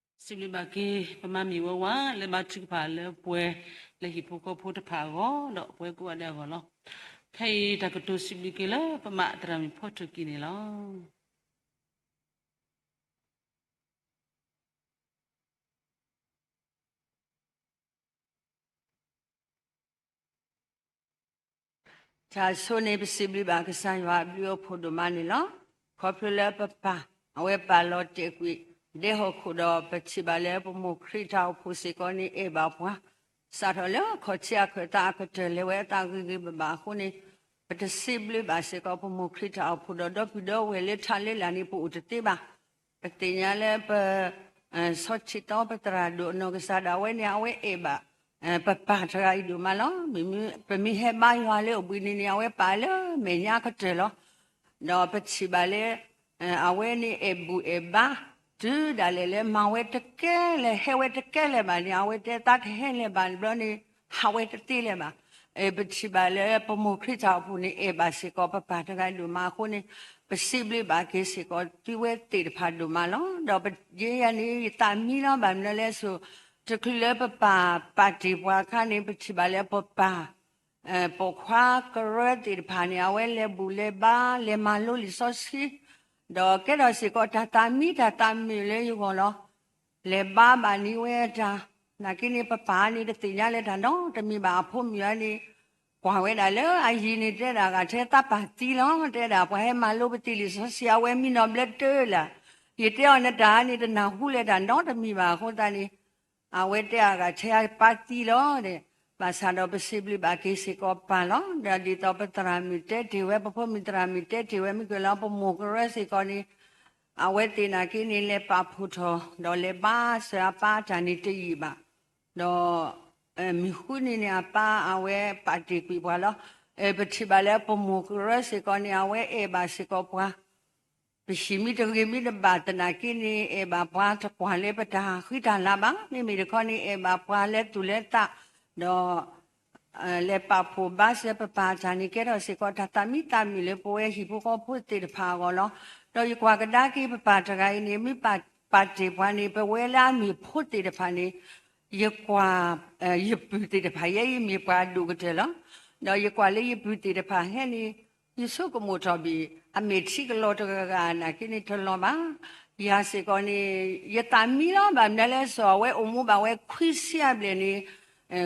်. စံးဘျုးဘၣ်က့ၤ ပမၤမုာ်ဝဲဝါ လၢဘါထုကဖၣ်လၢပှဲၤ လၢဟံၣ်ဖိဃီဖိတဖၣ်အဂီၢ် ဒီးပဝဲကိးဂၤဒဲးအဂီၢ်လီၤ. ခဲအံၤတၢ်ကတိၤစံးဘျုးက့ၤလၢပမၤသရၣ်မုၣ်ဖီထိၣ်ကံၤန့ၣ်လီၤ. တၢ်ဆိန့ၣ် ပစံးဘျုးဘၣ်ကစၢ်ယွၤအဘျုးအဖှိၣ်ဒိၣ်မးန့ၣ်လီၤ. ခီဖျိလၢပပၢ် အဝဲပာ်လီၤတဲာ်ကွံာ် ဒဲဟီၣ်ခိၣ်ဒီး ပထံၣ်ဘၣ်လၢပမိၢ်ခရံာ်တၢ်အိၣ်ဖှိၣ်စ့ၢ်ကီးန့ၣ် အဲၣ်ဘၣ်ပှၤ စးထီၣ်လၢခီၣ်ထံးအခၢၣ်သးအကတၢၢ် လဲၤဝဲအသးဂ့ၤဂ့ၤဘၣ်ဘၣ်အဃိန့ၣ် ပတစံးဘျုးဘၣ်စ့ၢ်ကီး ပမိၢ်ခရံာ်တၢ်အိၣ်ဖှိၣ်ဒီး ဒီပုၢ်ဒီဝဲၢ်လၢထးလၢလာ်န့ၣ် ပအိၣ်တသ့ဘၣ်. ပသ့ၣ်ညါလၢပ ဆီထံးတီ ပသရၣ်ဒိၣ်အနီၢ်ကစၢ်ဒၣ်ဝဲန့ၣ် အဝဲအဲၣ်ဘၣ် ပပၢ်တဂၤအံၤဒိၣ်မးလီၤ. ပမ့ၢ်ဟဲဘါယွၤလၢအိၣ်ဘှံးနံၤန့ၣ် အဝဲပာ်လၢမဲာ်ညါကတၢၢ်လီၤ. ဒီးပထံၣ်ဘၣ်လၢ အဝဲန့ၣ်အဲၣ်ဘူၣ်အဲၣ်ဘါ တုၤဒၣ်လဲာ်လၢမၤဝဲတကဲလဲၣ် ဟဲဝဲတကဲလဲၣ်ဘၣ်န့ၣ် အဝဲတဲသးတဟဲလဲၣ်ဘၣ်ဘျီန့ၣ် ဟးဝဲတသ့လဲၣ်ဘၣ်. ပထံၣ်ဘၣ်လၢပမိၢ်ခရံာ်တၢ်အိၣ်ဖှိၣ်န့ၣ် အဲၣ်ဘၣ်စ့ၢ်ကီးပပၢ်တဂၤဒိၣ်မးအဃိန့ၣ် ပစံးဘျုးဘၣ်က့ၤစ့ၢ်ကီး သုဝဲသ့ၣ်တဖၣ်ဒိၣ်မးလီၤ. ဒီးယဲယၤန့ၣ် ယသးမံလီၤ ဘၣ်မနုၤလဲၣ်ဆိ တချုးလၢပပၢ်ပာ်တ့ၢ်ပှၤအခါန့ၣ် ပထံၣ်ဘၣ်လၢပပၢ် ပိာ်ခွါကရၢသ့ၣ်တဖၣ်န့ၣ် အဝဲလဲၤဘူၣ်လဲၤဘါ လဲၤမၤလိလံာ်စီဆှံ ဒီးကဲထီၣ်စ့ၢ်ကီးတၢ်သးမံတၢ်သးမုာ်လၢယဂီၢ်လီၤ. လဲၤဘါဘၣ်န့ၢ်ဝဲတၢ် နာ်က့န့ၣ် ပပၢ်န့ၣ် တသ့ၣ်ညါလၢတၢ်နီတမံၤဘၣ် အဖိမုၣ်အန့ၣ် ကွၢ်ဝဲဒၣ်လၢအယံၤန့ၣ် တဲဒၣ်ဂၤထဲသးပၢ်သံလီၤ တဲဒၣ်ပှၤဟဲမၤလိပသံလံာ်စီဆှံ အဝဲမံနီၣ်ဘျဲတၢလၢ်. ယတဲအီၤနတၢ်န့ၣ် တနၢ်ဟူလၢတၢ်နီတမံၤဘၣ်အဃိသတးန့ၣ် အဝဲတဲအဂၤထဲအပၢ်သံလီၤ. ဘၣ်ဆၣ်ဒီးပစံးဘျုးဘၣ်က့ၤစ့ၢ်ကီးပၢ်လီၤ. ဒီးဒ်သိးပသရၣ်မုၣ်တဲတ့ၢ်ဝဲ ပဖိမုၣ်သရၣ်မုၣ်တဲတ့ၢ်ဝဲ မုၢ်ကလီၤ ပမိၢ်ကရၢစ့ၢ်ကီးန့ၣ် အဝဲသ့ၣ်နာ်က့န့ၣ် လဲၤပာ်ဖှိၣ်ထီၣ် ဒီးလဲၤဘါစၢၤအပၢ်တၢ်န့ၣ်တယံာ်ဘၣ်. ဒီး မုၢ်ဃုနံၤန့ၣ် အပၢ်အဝဲပာ်တ့ၢ်ကွံာ်ပှၤလီၤ. ပထံၣ်ဘၣ်လၢပမိၢ်ကရၢစ့ၢ်ကီးန့ၣ် အဝဲအဲၣ်ဘၣ်စ့ၢ်ကီးပှၤ ပဟံၣ်မ့ၢ်တဂ့ၤမ့ၢ်တဘၣ်သနာ်က့န့ၣ် အဲၣ်ဘၣ်ပှၤတကွၢ်လၢပတၢ်ဃံတၢ်လၤဘၣ်. မ့မ့ၢ်တခီန့ၣ် အဲၣ်ဘၣ်ပှၤလၢသူၣ်လၢသး ဒီး လဲၤပာ်ဖှိၣ်ဘါစၢၤပပၢ်တၢ်န့ၣ် ကဲထီၣ်စ့ၢ်ကီးတၢ်သးမံသးမုာ်လၢပဝဲဟံၣ်ဖိဃီဖိသ့ၣ်တဖၣ်အဂီၢ်လီၤ. ဒီးယကွၢ်ကဒါက့ၤပပၢ်တဂၤအံၤန့ၣ် မ့ၢ်ပာ်တ့ၢ်ပှၤန့ၣ် ပဝဲလၢအမ့ၢ်ဖိသ့ၣ်တဖၣ်န့ၣ် ယကွၢ် ယပုၢ်သ့ၣ်တဖၣ် ယဲအံၤမ့ၢ်ပှၤဒိၣ်ကတၢၢ်လီၤ. ဒီးယကွၢ်လၢယပုၢ်သ့ၣ်တဖၣ်ဟဲန့ၣ် ယဆိကမိၣ်ထီၣ်ဘၣ် အမ့ၢ်ထံကလီၤတဂၤဂၤနာ်က့န့ၣ်တလီၤဘၣ်. ယၤစ့ၢ်ကီးန့ၣ် ယသးမံလီၤ. ဘၣ်မနုၤလဲၣ် စီၤအဝဲအိၣ်မူဘၣ်ဝဲခွံဆံအဘျဲၣ်န့ၣ်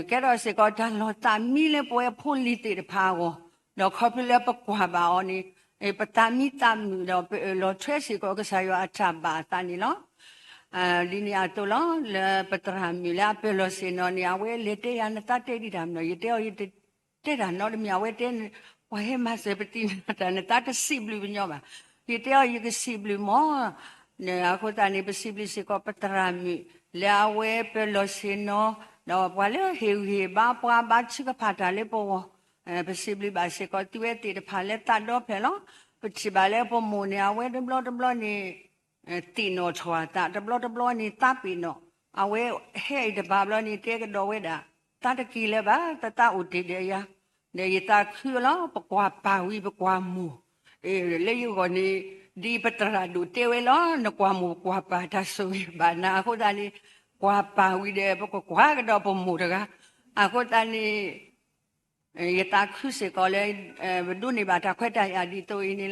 ကဲထီၣ်စ့ၢ်ကီးတၢ်လီၤသးမံလၢပဝဲဖိလံၤသ့ၣ်တဖၣ်အဂီၢ်, ဒီးခီဖျိလၢပကွၢ်ဘၣ်အီၤန့ၣ် ပသးမံသးမုာ်ဒီးပအၢၣ်လီၤထွဲစ့ၢ်ကီးကစၢ်ယွၤအတၢ်ဘၣ်အသးန့ၣ်လီၤ. ဒ်န့ၣ်အသိးလီၤ လၢပသရၣ်မုၣ်လၢအပၢၤလီၢ်ဆ့ၣ်နီၤန့ၣ် အဝဲလဲၤတဲယၤ နသးတဲဒံးတၢ်မနီၤ, ယတဲအီၤ ယတတဲတၢ်နီတမံၤ, အဝဲတဲ ပှၤဟဲမၤစၢၤပသံၣ်မနီၤတၢ် နသးတစံးဘျုးပညီဘၣ်. ယတဲအီၤ ယကစံးဘျုးမီၢ် အဃိသတးန့ၣ် ပစံးဘျုးစ့ၢ်ကီးပသရၣ်မုၣ် လၢအဝဲပၢၤလီၢ်ဆ့ၣ်နီၤ ဒီးပှၤလၢဟ့ၣ်ဂံၢ်ဟ့ၣ်ဘါပှၤ ဘါထုကဖၣ်တၢ်လၢပဂီၢ်, ပစံးဘျုးဘၣ်စ့ၢ်ကီးသုဝဲသ့ၣ်တဖၣ်လၢသးဒီဖျၢၣ်လီၤ. ပထံၣ်ဘၣ်လၢပမိၢ်န့ၣ် အဝဲတဘျီတဘျီန့ၣ် သ့ၣ်နီၣ်ထီၣ်အသး တဘျီတဘျီန့ၣ် သးပ့ၤနီၣ်, အဝဲဟဲအံၤတဘၣ်ဘျီန့ၣ် တဲကဒီးဝဲဒၣ် သးတက့ၤလၢၤဘၣ် သးသးအိၣ်တ့ၢ်ဒီးယၤ, ဒီးယသးခုလီၤ ပကွၢ်ပာ်ဝံၤ ပကွၢ်မိၢ် လၢယဂီၢ်န့ၣ် ဒ်ပသရၣ်ဒိၣ်တဲဝဲလီၤ နကွၢ်မိၢ်ကွၢ်ပၢ်တၢ်ဆိၣ်ဂ့ၤဘၣ်နၤ အဃိသတးန့ၣ် ကွၢ်ပာ်ဝံၤဒီး ပကကွၢ်ကဒီးပမိၢ်တဂၤ, အဃိသတးန့ၣ် ယသးခုစ့ၢ်ကီးလၢ ပဒိးန့ၢ်ဘၣ်တၢ်ခွဲးတၢ်ယာ်ဒ်သိးအံၤန့ၣ်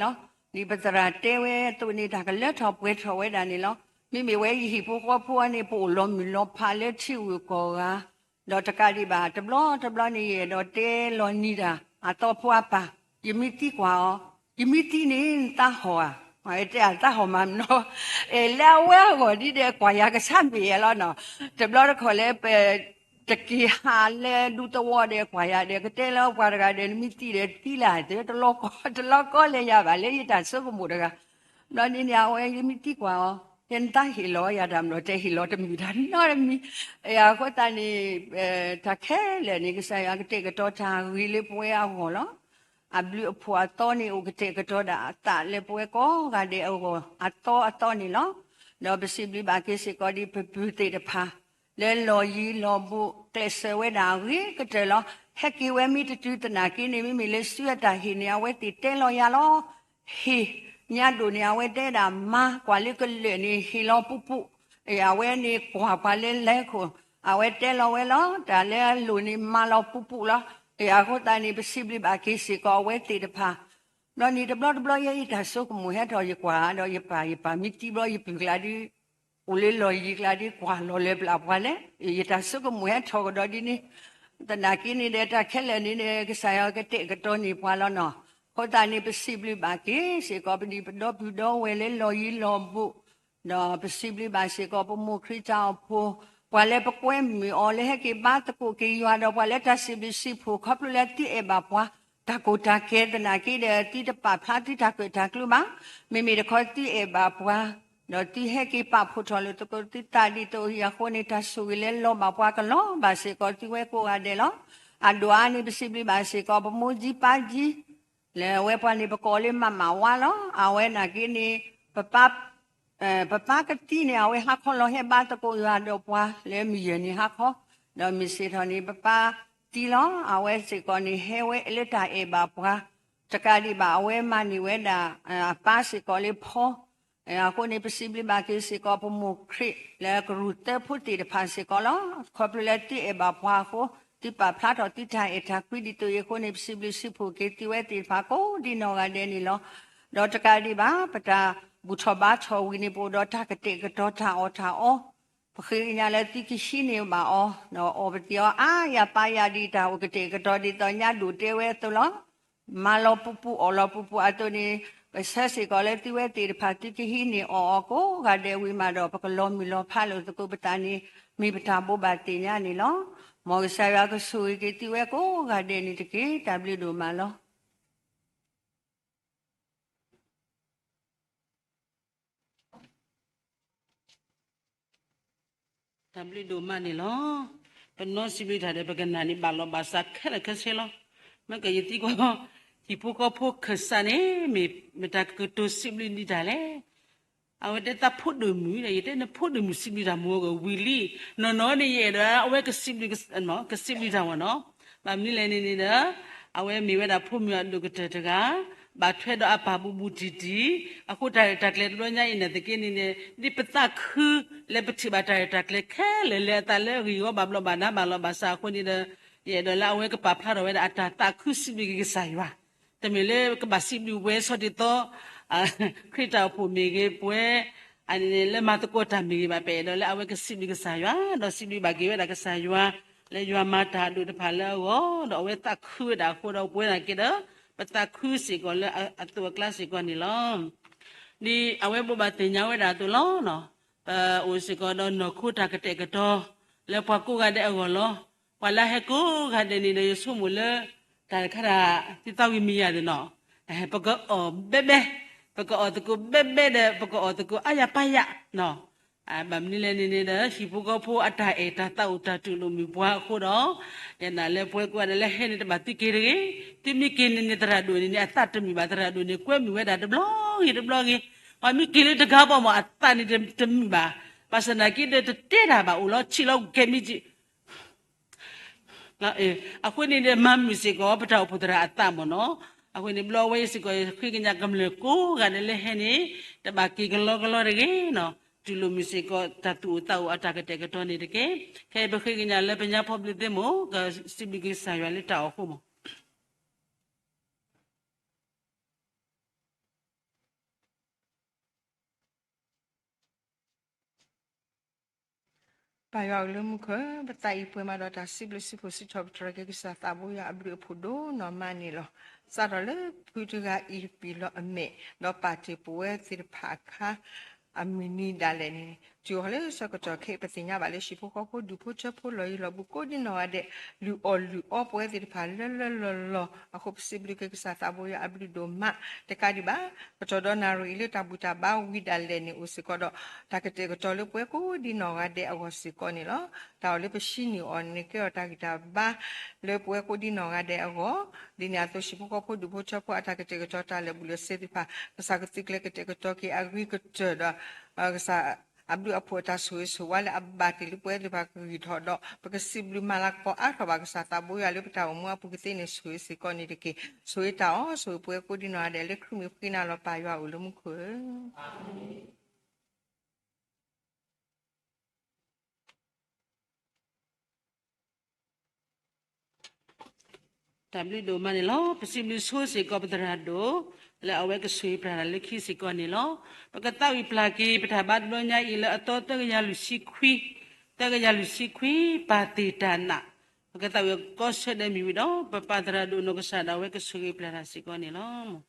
လီၤ. ဒ်ပသရၣ်တဲဝဲအသိးန့ၣ် တၢ်ကလၢထီၣ်ပှဲၤထီၣ်ဝဲဒၣ်န့ၣ်လီၤ. မ့မ့ၢ်ဝဲယဟံၣ်ဖိဃီဖိအံၤန့ၣ် ပအိၣ်လီၤမုၢ်လီၤဖးလၢထံဂုၤကီၢ်ဂၤ, ဒီးတကးဒံးဘၣ် တဘျီတဘျီန့ၣ် ယအဲၣ်ဒိးတဲလီၤနံၤတၢ် အသီဖိအပၢ်, ယမ့ၢ်သံကွၢ်အီၤ, ယမ့ၢ်သံန့ၣ် နသးဟီၣ်ဧါ, တဲအသးဟီၣ်မးမနီၤ, အဲၣ်လၢအဝဲအဂီၢ်ဒ်ဒီး ကွၢ်ယၤကဆါမ့ၢ်ယဲလီၤနီၤ. တဘျီတခီၣ်လၢပ တက့ၤဟးလၢဒူသဝီဒီး ကွၢ်ယၤဒီး ကတဲလၢပှၤတဂၤဒီး နမ့ၢ်သံဒီးသံလၢ် တလီၤကီ တလီၤကီလၢယၤဘၣ် လၢယတၢ်ဆိကမိၣ်တဂၤ, ဘျီဒ်န့ၣ် အဝဲယမ့ၢ်သံကွၢ်အီၤ, တဲနသးဟ့ၣ်လီၤယၤတၢ်မနီၤ, တဲဟ့ၣ်လီၤတမုာ်တၢ်နီတမံၤ, အဃိသတးန့ၣ် တၢ်ခဲလၢာ်န့ၣ် ကစၢ်ယွၤကတဲာ်ကတီၤတၢ်ဂ့ၤလၢပဝဲအဂီၢ်လီၤ. အဘျုးအဖှိၣ်အသီန့ၣ် အိၣ်ကတဲာ်ကတီၤဒၣ်အသးလၢပဝဲကိးဂၤဒဲးအဂီၢ် အသီအသီန့ၣ်လီၤ. ဒီးပစံးဘျုးဘၣ်က့ၤစ့ၢ်ကီးဒ်ပပုၢ်သ့ၣ်တဖၣ် လၢလီၢ်ယံၤလီၢ်ဘူး ကျဲးစၢးဝဲဒၣ်အဂ့ၤကတၢၢ်လီၤ. ဟဲက့ၤဝဲမ့ၢ်တတုၤသနာ်က့န့ၣ် မ့မ့ၢ်လၢစုအတၢ်ဟ့ၣ်န့ၣ် အဝဲသ့ၣ်တဲလီၤယၤလီၤ. ဟ့ၣ် ညါဒိၣ်န့ၣ် အဝဲတဲဒၣ်မၤကွၢ်လၢကလၢာ်န့ၣ် ဟ့ၣ်လီၤပူၤပူၤ, အဝဲန့ၣ်ကွၢ်ပှၤလၢလဲၤခိၣ်, အဝဲတဲလီၤဝဲလီၤ တၢ်လၢအလိၣ်န့ၣ် မၤလီၤပူၤပူၤလီၤ. အဃိသတးန့ၣ် ပစံးဘျုးဘၣ်က့ၤစ့ၢ်ကီးအဝဲသ့ၣ်တဖၣ် ဘျီန့ၣ်တဘျီတဘျီ ယဲယတၢ်ဆိကမိၣ်ဟဲထီၣ် ယကွၢ်ဒီးယပၢ် ယပၢ်မ့ၢ်သံဘျီ ယပုၢ်ကျါဒ် အိၣ်လၢလီၢ်ယံၤကျါဒ် ကွၢ်လီၤလၢပျၢ်ပှၤလဲၣ်, ယတၢ်ဆိကမိၣ်ဟဲထီၣ်ကဒီးဒ်န့ၣ်, သနာ်က့န့ၣ်ဒီး တၢ်ခဲလၢာ်န့ၣ်ဒီး ကစၢ်ယွၤကတဲာ်ကတီၤန့ၢ်ပှၤလီၤနီၤ. အဃိသတးန့ၣ် ပစံးဘျုးဘၣ်က့ၤစ့ၢ်ကီး ပဒံးပဒီပုၢ်ဒီဝဲၢ်လၢလီၢ်ယံၤလီၢ်ဘူး ဒီးပစံးဘျုးဘၣ်စ့ၢ်ကီး ပမိၢ်ခရံာ်တၢ်အိၣ်ဖှိၣ်, ပှၤလၢပကွဲမုာ်အီၤလၢဟဲက့ၤဘါသကိးက့ၤယွၤဒီး ပှၤလၢတၢ်စံးဘျုးစံးဖှိၣ် ခီဖျိလၢသုအဲၣ်ဘၣ်ပှၤ, တၢ်ကိၢ်တၢ်ကဲသနာ်က့ဒီး သုတပာ်ဖျါသုတၢ်ကၢၣ်တၢ်ကျူဘၣ်. မ့မ့ၢ်တခီသုအဲၣ်ဘၣ်ပှၤ, ဒီးသုဟဲက့ၤပာ်ဖှိၣ်ထီၣ်လိာ်သကိးသုသးဒ်သိးအံၤအဃိန့ၣ် တၢ်ဆိၣ်ဂ့ၤလၢလီၤဘၣ်ပှၤကလီၤဘၣ်စ့ၢ်ကီးသုဝဲကိးဂၤဒဲးလီၤ. အဒိၣ်အါန့ၣ် ပစံးဘျုးဘၣ်စ့ၢ်ကီး ပမိၢ်ကၠံပၢ်ကၠံ လၢအဝဲပှၤန့ၣ် ပကိးလၢမၤမၤဝါလီၤ. အဝဲနာ်က့န့ၣ် ပပၢ် ပပၢ်ကသံန့ၣ် အဝဲဟါခီလီၤဟဲဘါသကိးယွၤဒီးပှၤလၢမုၢ်ယဲၢ်နံၤဟါခီ, ဒီးမုၢ်ဆ့ၣ်ထီၣ်န့ၣ် ပပၢ်သံလီၤ. အဝဲစ့ၢ်ကီးန့ၣ် ဟဲဝဲလၢတၢ်အဲၣ်ဘၣ်ပှၤ, တကးဒံးဘၣ် အဝဲမၤန့ၢ်ဝဲဒၣ် အပၢ်စ့ၢ်ကီးလၢဖီ အဃိန့ၣ် ပစံးဘျုးဘၣ်က့ၤစ့ၢ်ကီး ပမိၢ်ခရံာ်လၢကရူၢ်သၢဖိသ့ၣ်တဖၣ်စ့ၢ်ကီးလီၤ. ခီဖျိလၢသုအဲၣ်ဘၣ်ပှၤအဃိ, သုပာ်ဖျါထီၣ်သုတၢ်အဲၣ်တၢ်ကွံဒ်သိးအံၤအဃိန့ၣ် ပစံးဘျုးစံးဖှိၣ်က့ၤသုဝဲသ့ၣ်တဖၣ်ကိးဒ်နီၢ်ဂၤဒဲးန့ၣ်လီၤ. ဒီးတကးဒံးဘၣ် ပတၢ်ဘူၣ်ထီၣ်ဘါထီၣ်ဝံၤန့ၣ် ပအိၣ်ဒီးတၢ်ကတဲာ်ကတီၤတၢ်အီၣ်တၢ်အီ, ပဃ့ကညးလၢသုကဟံးန့ၢ်ဘၣ်အီၤ, ဒီးအီၣ်ပသံးအီၤအါယၤပါယၤဒ်တၢ်အိၣ်ကတဲာ်ကတီၤဒ်သိးညါဒိၣ်တဲဝဲအသိးလီၤ. မၤလီၤပူၤပူၤအီၣ်လီၤပူၤပူၤအသိးန့ၣ် ပဆၢစ့ၢ်ကီးလၢသုဝဲသ့ၣ်တဖၣ်သုကဟံးန့ၢ်အီၣ်အီၤကိးဂၤဒဲးဝံၤမးဒီး ပကလီၤမုၢ်လီၤဖးလိာ်သကိးပသးန့ၣ် မ့ၢ်ပတၢ်ဘိးဘၣ်သ့ၣ်ညါန့ၣ်လီၤ. မ်ကစၢ်ယွၤကဆိၣ်ဂ့ၤက့ၤသုဝဲကိးဂၤဒဲးန့ၣ်တက့ၢ်. တၢ်ဘျုးဒိၣ်မးလီၤ. တၢ်ဘျုးဒိၣ်မးန့ၣ်လီၤ. ပနီၢ်စံးဘျုးတၢ်ဒီး ပကနၣ်န့ၣ် ဘၣ်လီၤဘၣ်စးခဲလၢာ်ခဲဆ့လီၤ. မ့ၢ်ကယသံကွၢ် ဟံၣ်ဖိဃီဖိခၢၣ်စးန့ၣ် မ့ၢ်မတၤကကတိၤစံးဘျုးဒံးတၢ်လဲၣ်. အဝဲတဲသးဖိဒိၣ်မုၣ်ဒီး ယတဲနဖိဒိၣ်မုၣ်စံးဘျုးတၢ်မူအဂီၢ်ဝံၤလံ. နီၢ်နီၢ်န့ၣ် ယအဲၣ်ဒိးအဝဲကစံးဘျုး ကစံးဘျုးတၢ်ဝဲနီၤ. ဘၣ်မနုၤလဲၣ်န့ၣ်န့ၣ်ဒီး အဝဲမ့ၢ်ဝဲဒၣ်ဖိမုၣ်အဒိၣ်ကတၢၢ်တဂၤ ဘၣ်ထွဲဒီးအပၢ်ဘူးဘူးတံၢ်တံၢ်, အဃိတၢ်ရဲၣ်တၢ်ကျဲၤတဘျီညါအံၤနာ်သက့န့ၣ်န့ၣ် ဒ်ပသးခုလၢပထံၣ်ဘၣ်တၢ်ရဲၣ်တၢ်ကျဲၤခဲလၢာ်လၢအသးလၢအဂ့ၢ်အီၤဘၣ်ဘျီးဘၣ်ဒါဘၣ်လီၤဘၣ်စးအဃိန့ၣ်ဒီး ယအဲၣ်ဒိးလၢအဝဲကပာ်ဖျါထီၣ်ဝဲဒၣ်အတၢ်သးခုစံးဘျုးက့ၤကစၢ်ယွၤ တမ့ၢ်လၢကဘၣ်စံးဘျုးပှၤဆီၣ်တံၢ်သီ ခရံာ်တၢ်အိၣ်ဖှိၣ်မ့ၢ်ဂ့ၤ ပှၤ အန့ၣ်လၢမၤသကိးတၢ်မ့ၢ်ဂ့ၤဘၣ် ပအဲၣ်ဒိးလၢအဝဲကစံးဘျုးကစၢ်ယွၤ ဒီးစံးဘျုးဘၣ်က့ၤဝဲဒၣ်ကစၢ်ယွၤ လၢယွၤမၤတၢ်ဒိၣ်တဖၣ်လၢအဂီၢ် ဒီးအဝဲသးခုဝဲဒၣ်အဃိဒီး ပဝဲဒၣ်က့ၤဒီး ပသးခုစ့ၢ်ကီးလၢအသိးအကျါစ့ၢ်ကီးန့ၣ်လီၤ. ဒ်အဝဲဘိးဘၣ်သ့ၣ်ညါဝဲဒၣ်အသိးလီၤ. ပအိၣ်စ့ၢ်ကီးဒီးနီၢ်ခိတၢ်ကတဲာ်ကတီၤ လၢပှၤကိးဂၤဒဲးအဂီၢ်လီၤ. ပှၤလၢဟဲကိးဂၤဒဲးန့ၣ်ဒီး ယဆိကမိၣ်လၢ တၢ်တခါဒၣ် သံသးဝံၤမံၤယၤသ့ၣ်နီၤ ပကအီၣ်ဘဲဘဲ ပကအီၣ်သကိးဘဲဘဲဒီး ပကအီၣ်သကိးအါယၤပါယၤနီၤ ဘၣ်မနုၤလဲၣ်န့ၣ်န့ၣ်ဒီး ဟံၣ်ဖိဃီဖိအတၢ်အဲၣ်တၢ်သးအိၣ်တၢ်တူၢ်လိာ်မုာ်ပှၤအဃိဒီး ယနာ်လၢပှၤကိးဂၤဒဲးလၢဟဲန့ၣ် တဘၣ်သုက့ၤတဂ့ၤ. သုမ့ၢ်က့ၤန့ၣ်န့ၣ် သရၣ်ဒိၣ်န့ၣ်န့ၣ် အသးတမုာ်ဘၣ် သရၣ်ဒိၣ်န့ၣ် ကွဲမုာ်ဝဲဒၣ်တဘျီဂ့ၤတဘျီဂ့ၤ ပှၤမ့ၢ်က့ၤလၢတဂၤဘၣ်မး အသးန့ၣ်တမုာ်ဘၣ်. ဘၣ်ဆၣ်သနာ်က့ဒီး တတဲတၢ်ဘၣ် အိၣ်လီၤဆံးလီၤကဲမံၤ အဃိန့ၣ်ဒီး မၤမုာ်စ့ၢ်ကီး ပတၢ်အိၣ်ဖှိၣ်သရၣ်အသးမ့ၢ်နီၤ. အဃိန့ၣ် ဘျီဝဲအံၤစ့ၢ်ကီး ဃ့ကညးကမျၢၢ်ကိးဂၤဒဲးလၢဟဲန့ၣ် တဘၣ်က့ၤကလီကလီတဂ့ၤနီၤ. တူၢ်လိာ်မုာ်စ့ၢ်ကီး တၢ်သူၣ်အိၣ်သးအိၣ်အတၢ်ကတဲာ်ကတီၤန့ၣ်တက့ၢ်. ခဲအံၤပဃ့ကညးလၢပညါဖီဘျုးသ့ၣ်မ့ၢ် ကစံးဘျုးက့ၤကစၢ်ယွၤလၢတၢ်အီၣ်ဃိမး ပၢ်ယွၤအိၣ်လၢမူခိၣ်, ပသးအံၤပှဲၤမးဒီးတၢ်စံးဘျုးစံးဖှိၣ်စံးထီၣ်ပတြၢၤက့ၤကစၢ်သးဘိယွၤအဘျုးအဖှိၣ်ဒိၣ်နီၢ်မးန့ၣ်လီၤ. စးထီၣ်လၢဖုတဂၤအံၤပံာ်လီၤအမဲာ် ဒီးပာ်တ့ၢ်ပဝဲသ့ၣ်တဖၣ်အခါ အမုၢ်နံၤဒၣ်လဲာ်န့ၣ် တုၤဃီၤလၢဆၢကတီၢ်ခဲအံၤ ပသ့ၣ်ညါဘၣ်လၢဟံၣ်ဖိဃီဖိဒူၣ်ဖိထၢဖိ လီၢ်ယံၤလီၢ်ဘူး ကိးဒံနီၢ်ဂၤဒဲး လုၢ်အီၣ်လုၢ်အီပဝဲသ့ၣ်တဖၣ်လၢလၢလီၢ်လီၢ်အဃိ ပစံးဘျုးက့ၤကစၢ်သးဘိယွၤအဘျုးဒိၣ်မး. တကးဒံးဘၣ် ကတီၢ်ဒီးနၣ်ရံၣ်အံၤလၢတၢ်ဘူၣ်တၢ်ဘါဝံၤဒၣ်လဲာ်န့ၣ် အိၣ်စ့ၢ်ကီးဒီး တၢ်ကတဲာ်ကတီၤလၢပဝဲကိးဒံနီၢ်ဂၤဒဲးအဂီၢ်စ့ၢ်ကီးန့ၣ်လီၤ. တၢ်အီၣ်လၢပဟံးန့ၢ်အီၤန့ၣ် ကဲထီၣ်တၢ်ဂံၢ်တၢ်ဘါလၢပဝဲကိးဒံနီၢ်ဂၤဒဲးအဂီၢ်, ဒ်န့ၣ်အသိး ဟံၣ်ဖိဃီဖိဒူၣ်ဖိထၢဖိအတၢ်ကတဲာ်ကတီၤတၢ်လၢာ်ဘူၣ်လၢာ်စ့သ့ၣ်တဖၣ် ကစၢ်ကသုးကျဲၤကတဲာ်ကတီၤက့ၤအဂ့ၤကတၢၢ်ဒီး ကစၢ်အဘျုးအဖှိၣ်အတၢ်ဆိၣ်ဂ့ၤဆိၣ်ဝါလၢအဘၣ်တ့ၢ်လၢပဝဲသ့ၣ်တဖၣ်ကဂံၢ်ထီၣ်ဒီး ပကစံးဘျုးမၤလၤကပီၤအါထီၣ်ဘၣ်ကစၢ်သးဘိယွၤလၢပတၢ်အိၣ်မူအပူၤကသ့န့ၣ် ဆိၣ်ဂ့ၤစ့ၢ်ကီးန့ၣ်တက့ၢ်. ဆိၣ်ဂ့ၤတၢ်အီၣ်ဆိၣ်ဂ့ၤပဝဲကိးဒံနီၢ်ဂၤဒဲးလၢခရံာ်မ့ၢ်ဃ့နၤလီၤ ပၢ်ယွၤအိၣ်လၢမူခိၣ်ဧၢ. တၢ်ဘျုးဒိၣ်မးန့ၣ်လီၤ. ပစံးဘျုးဆိစ့ၢ်ကီးပသရၣ်ဒိၣ် လၢအဝဲကဆိၣ်ဂ့ၤပျၢ်တၢ်လၢခံစ့ၢ်ကီးန့ၣ်လီၤ. ပကသးဝံၣ်ပျၢ်က့ၤ ပတၢ်ဘါတဘျီညါအံၤလၢအသီသၢကယၤလွံၢ်ဆံခွံ, သၢကယၤလွံၢ်ဆံခွံ ပၢ်သ့ၣ်တၢ်နာ်, ပကသးဝံၣ်ကီဆၢဒဲးမ့ၢ်ဝံၤဒီး ပပၢ်သရၣ်ဒိၣ်နီၢ်ကစၢ်ဒၣ်ဝဲကဆိၣ်ဂ့ၤပျၢ်တၢ်စ့ၢ်ကီးန့ၣ်လီၤ.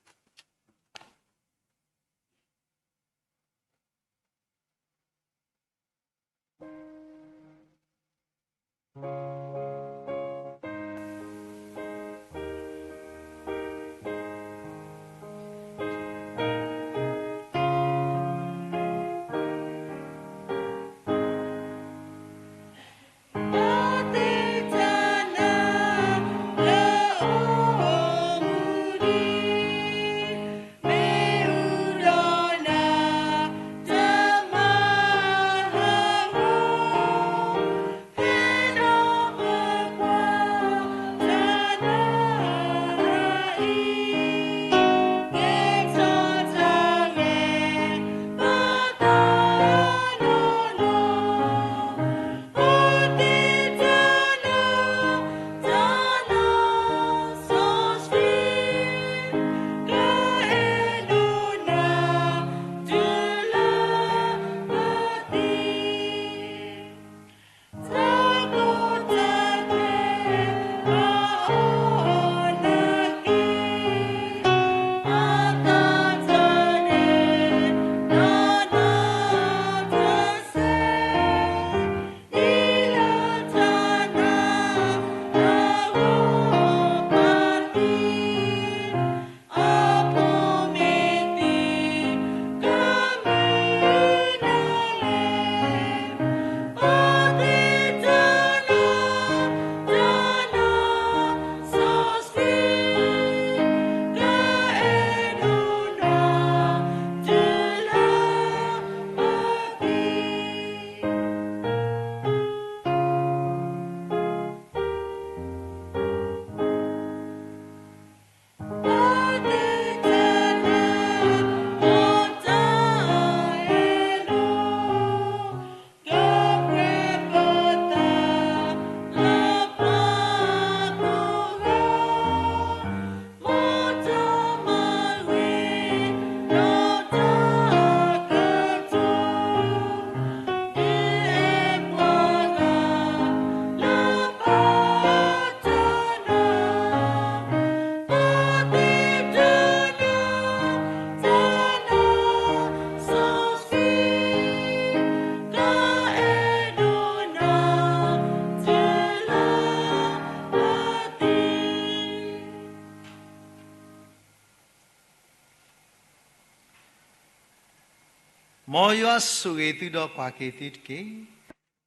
မ်ယွၤဆိၣ်ဂ့ၤသုဒီးကွၢ်က့ၤသုတက့ၢ်.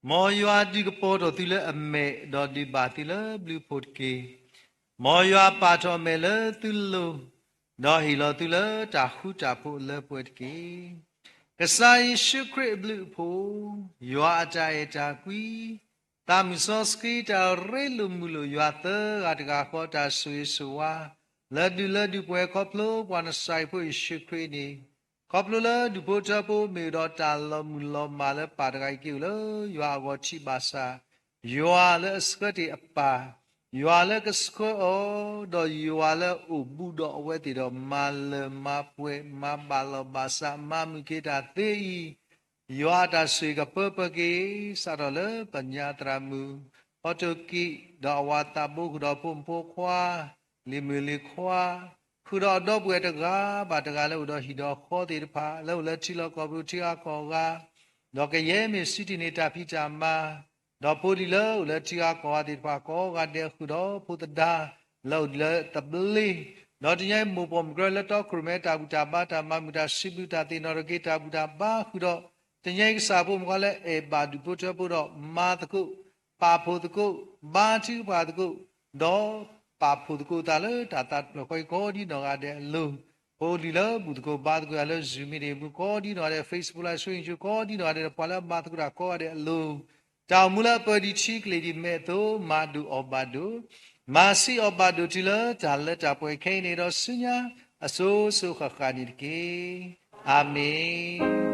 မ်ယွၤဒုးကပီၤထီၣ်သုလၢအမဲာ်, ဒီးဒုးဘၣ်သုလၢဘျုးအဖှိၣ်တက့ၢ်. မ်ယွၤပာ်ထီၣ်အမဲာ်လၢသုလိၤ, ဒီးဟ့ၣ်လီၤသုလၢတၢ်ဃူတၢ်ဖိးအလၢပှဲၤတက့ၢ်. ကစၢ်ယ့ၣ်ၡူးခရံာ်အဘျုးအဖှိၣ်, ယွၤအတၢ်အဲၣ်တၢ်ကွံ, သးမုၢ်စီဆှံတၢ်ရ့လိာ်မုာ်လိာ်ယွၤသၢဂၤတဂၤဃီ တၢ်ဆိၣ်ဂ့ၤဆိၣ်ဝါ လၢဒုးလၢဒုးပှဲၤခီဖျိပှၤနစၤရ့းဖိယ့ၣ်ၡူးခရံာ်န့ၣ်, ခီဖျိလၢဒူၣ်ဖိထၢဖိမ့ၢ်အိၣ်ဒီးတၢ်လီၤမုၢ်လီၤမၢ်လၢပၢ်တဂၤအံၤက့ၤအိၣ်လၢယွၤအဂီၢ်ထံးဘၣ်ဆၣ်, ယွၤလၢအဆှၢတ့ၢ်အပၢ်, ယွၤလၢကဆှၢအီၤ, ဒီးယွၤလၢအအိၣ်ဘူးဒီးအဝဲသ့ၣ်ဒီး မၤလၢာ်မၤပှဲၤ မၤဘၣ်လီၢ်ဘၣ်စး မၤမုာ်က့ၤတၢ်သ့အံၤ, ယွၤအတၢ်ဆိၣ်ဂ့ၤကပၢပၢက့ၤ စးထီၣ်လၢပညးသရၣ်မုၣ် ဖီတိၢ်ကံး ဒီးအဝၤသးဘိ ဃုာ်ဒီးဖိမုၣ်ဖိခွါ, လံၤမုၣ်လံၤခွါ, ဃုာ်ဒီးအဒီပုၢ်ဝဲၢ်တဂၤဘၣ်တဂၤလၢအိၣ်ဒီးဟံၣ်ဒီးဃီသ့ၣ်တဖၣ် လၢအိၣ်လၢထံလီၢ်ကီၢ်ပူၤထံဂၤကီၢ်ဂၤ, ဒီးကယဲၢ်မ့ၢ်စံးတ့ၢ်န့ၢ်တၢ်ဖံးတၢ်မၤ, ဒီးဖိလံၤလၢအိၣ်လၢထံဂၤကီၢ်ဂၤသ့ၣ်တဖၣ်ကိးဂၤဒဲး ဃုာ်ဒီးဖိသဒါ လၢအိၣ်လၢသဘျ့, ဒီးတနံၤအံၤမိၢ်ပိာ်မုၣ်ကရၢလၢတီခိၣ်ရိၣ်မဲတၢ်ဘူၣ်တၢ်ဘါ တၢ်မၤမုာ်တၢ်စံးဘျုးတၢ်သ့ၣ်နီၣ်ထီၣ်က့ၤတၢ်ဘူၣ်တၢ်ဘါဃုာ်ဒီး တနံၤအံၤကစၢ်ဖိမုၣ်ခွါလၢအဲၣ်ဘၣ်ဒူၣ်ဖိထၢဖိဒီးမၤသကိး, ပာ်ဖှိၣ်သကိး, ဘါထုကဖၣ်သကိး, ဒီးပာ်ဖှိၣ်သကိးသးလၢတၢ်သးတဖျၢၣ်ဃီအံၤကိးဒ်နီၢ်ဂၤဒဲးအလိၤ, ဖိလံၤလၢဘူၣ်သကိးဘါသကိးယၤလၢ Zoom မ့ၢ်ဒၣ်မူ ကိးဒ်နီၢ်ဂၤဒဲး Facebook Live Stream ကိးဒ်နီၢ်ဂၤဒဲး ပှၤလၢအမၤသကိးတၢ်ကိးဂၤဒဲးအလိၤ, တၢ်အိၣ်မူလၢအပၢၤဒံးထံကလ့ၢ်ဒံးမဲာ်အသိး မၤဒိၣ်အီၣ်ဘၣ်ဒိၣ်, မၤဆံးအီၣ်ဘၣ်ဒိၣ်တုၤလၢတၢ်လၢတၢ်ပှဲၤခဲအံၤန့ၣ်ဒီးဆူညါ အစိၤစိၤဃၣ်ဃၣ်န့ၣ်တက့ၢ်. အၤမ့ၣ်,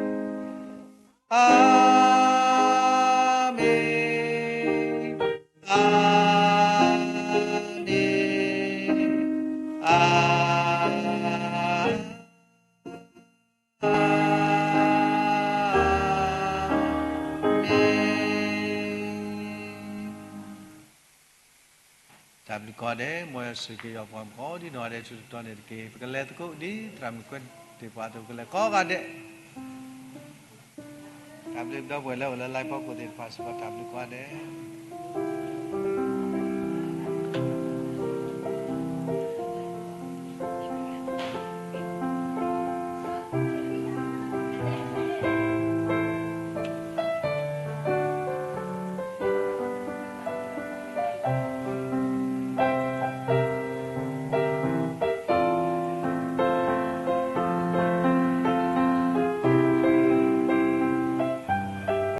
အၤမ့ၣ်, အၤမ့ၣ်, အၤမ့ၣ်. တၢ်ဘျုးကိးဂၤဒဲး, မ်ယွၤဆိၣ်ဂ့ၤက့ၤယွၤပှၤကိးဒ်နီၢ်ဂၤဒဲး ဆူတတီၤန့ၣ်တက့ၢ်. ပကလဲၤသကိးဒ်သရၣ်မုၣ်ခွဲးတ့ၢ်ပှၤအသိး ပကလဲၤကိးဂၤဒဲး. တၢ်ဘျုးဒီပုၢ်ဝဲၢ်လၢအိၣ်လၢ live ဖီခိၣ်သ့ၣ်တဖၣ်စ့ၢ်ကီး တၢ်ဘျုးကိးဂၤဒဲး.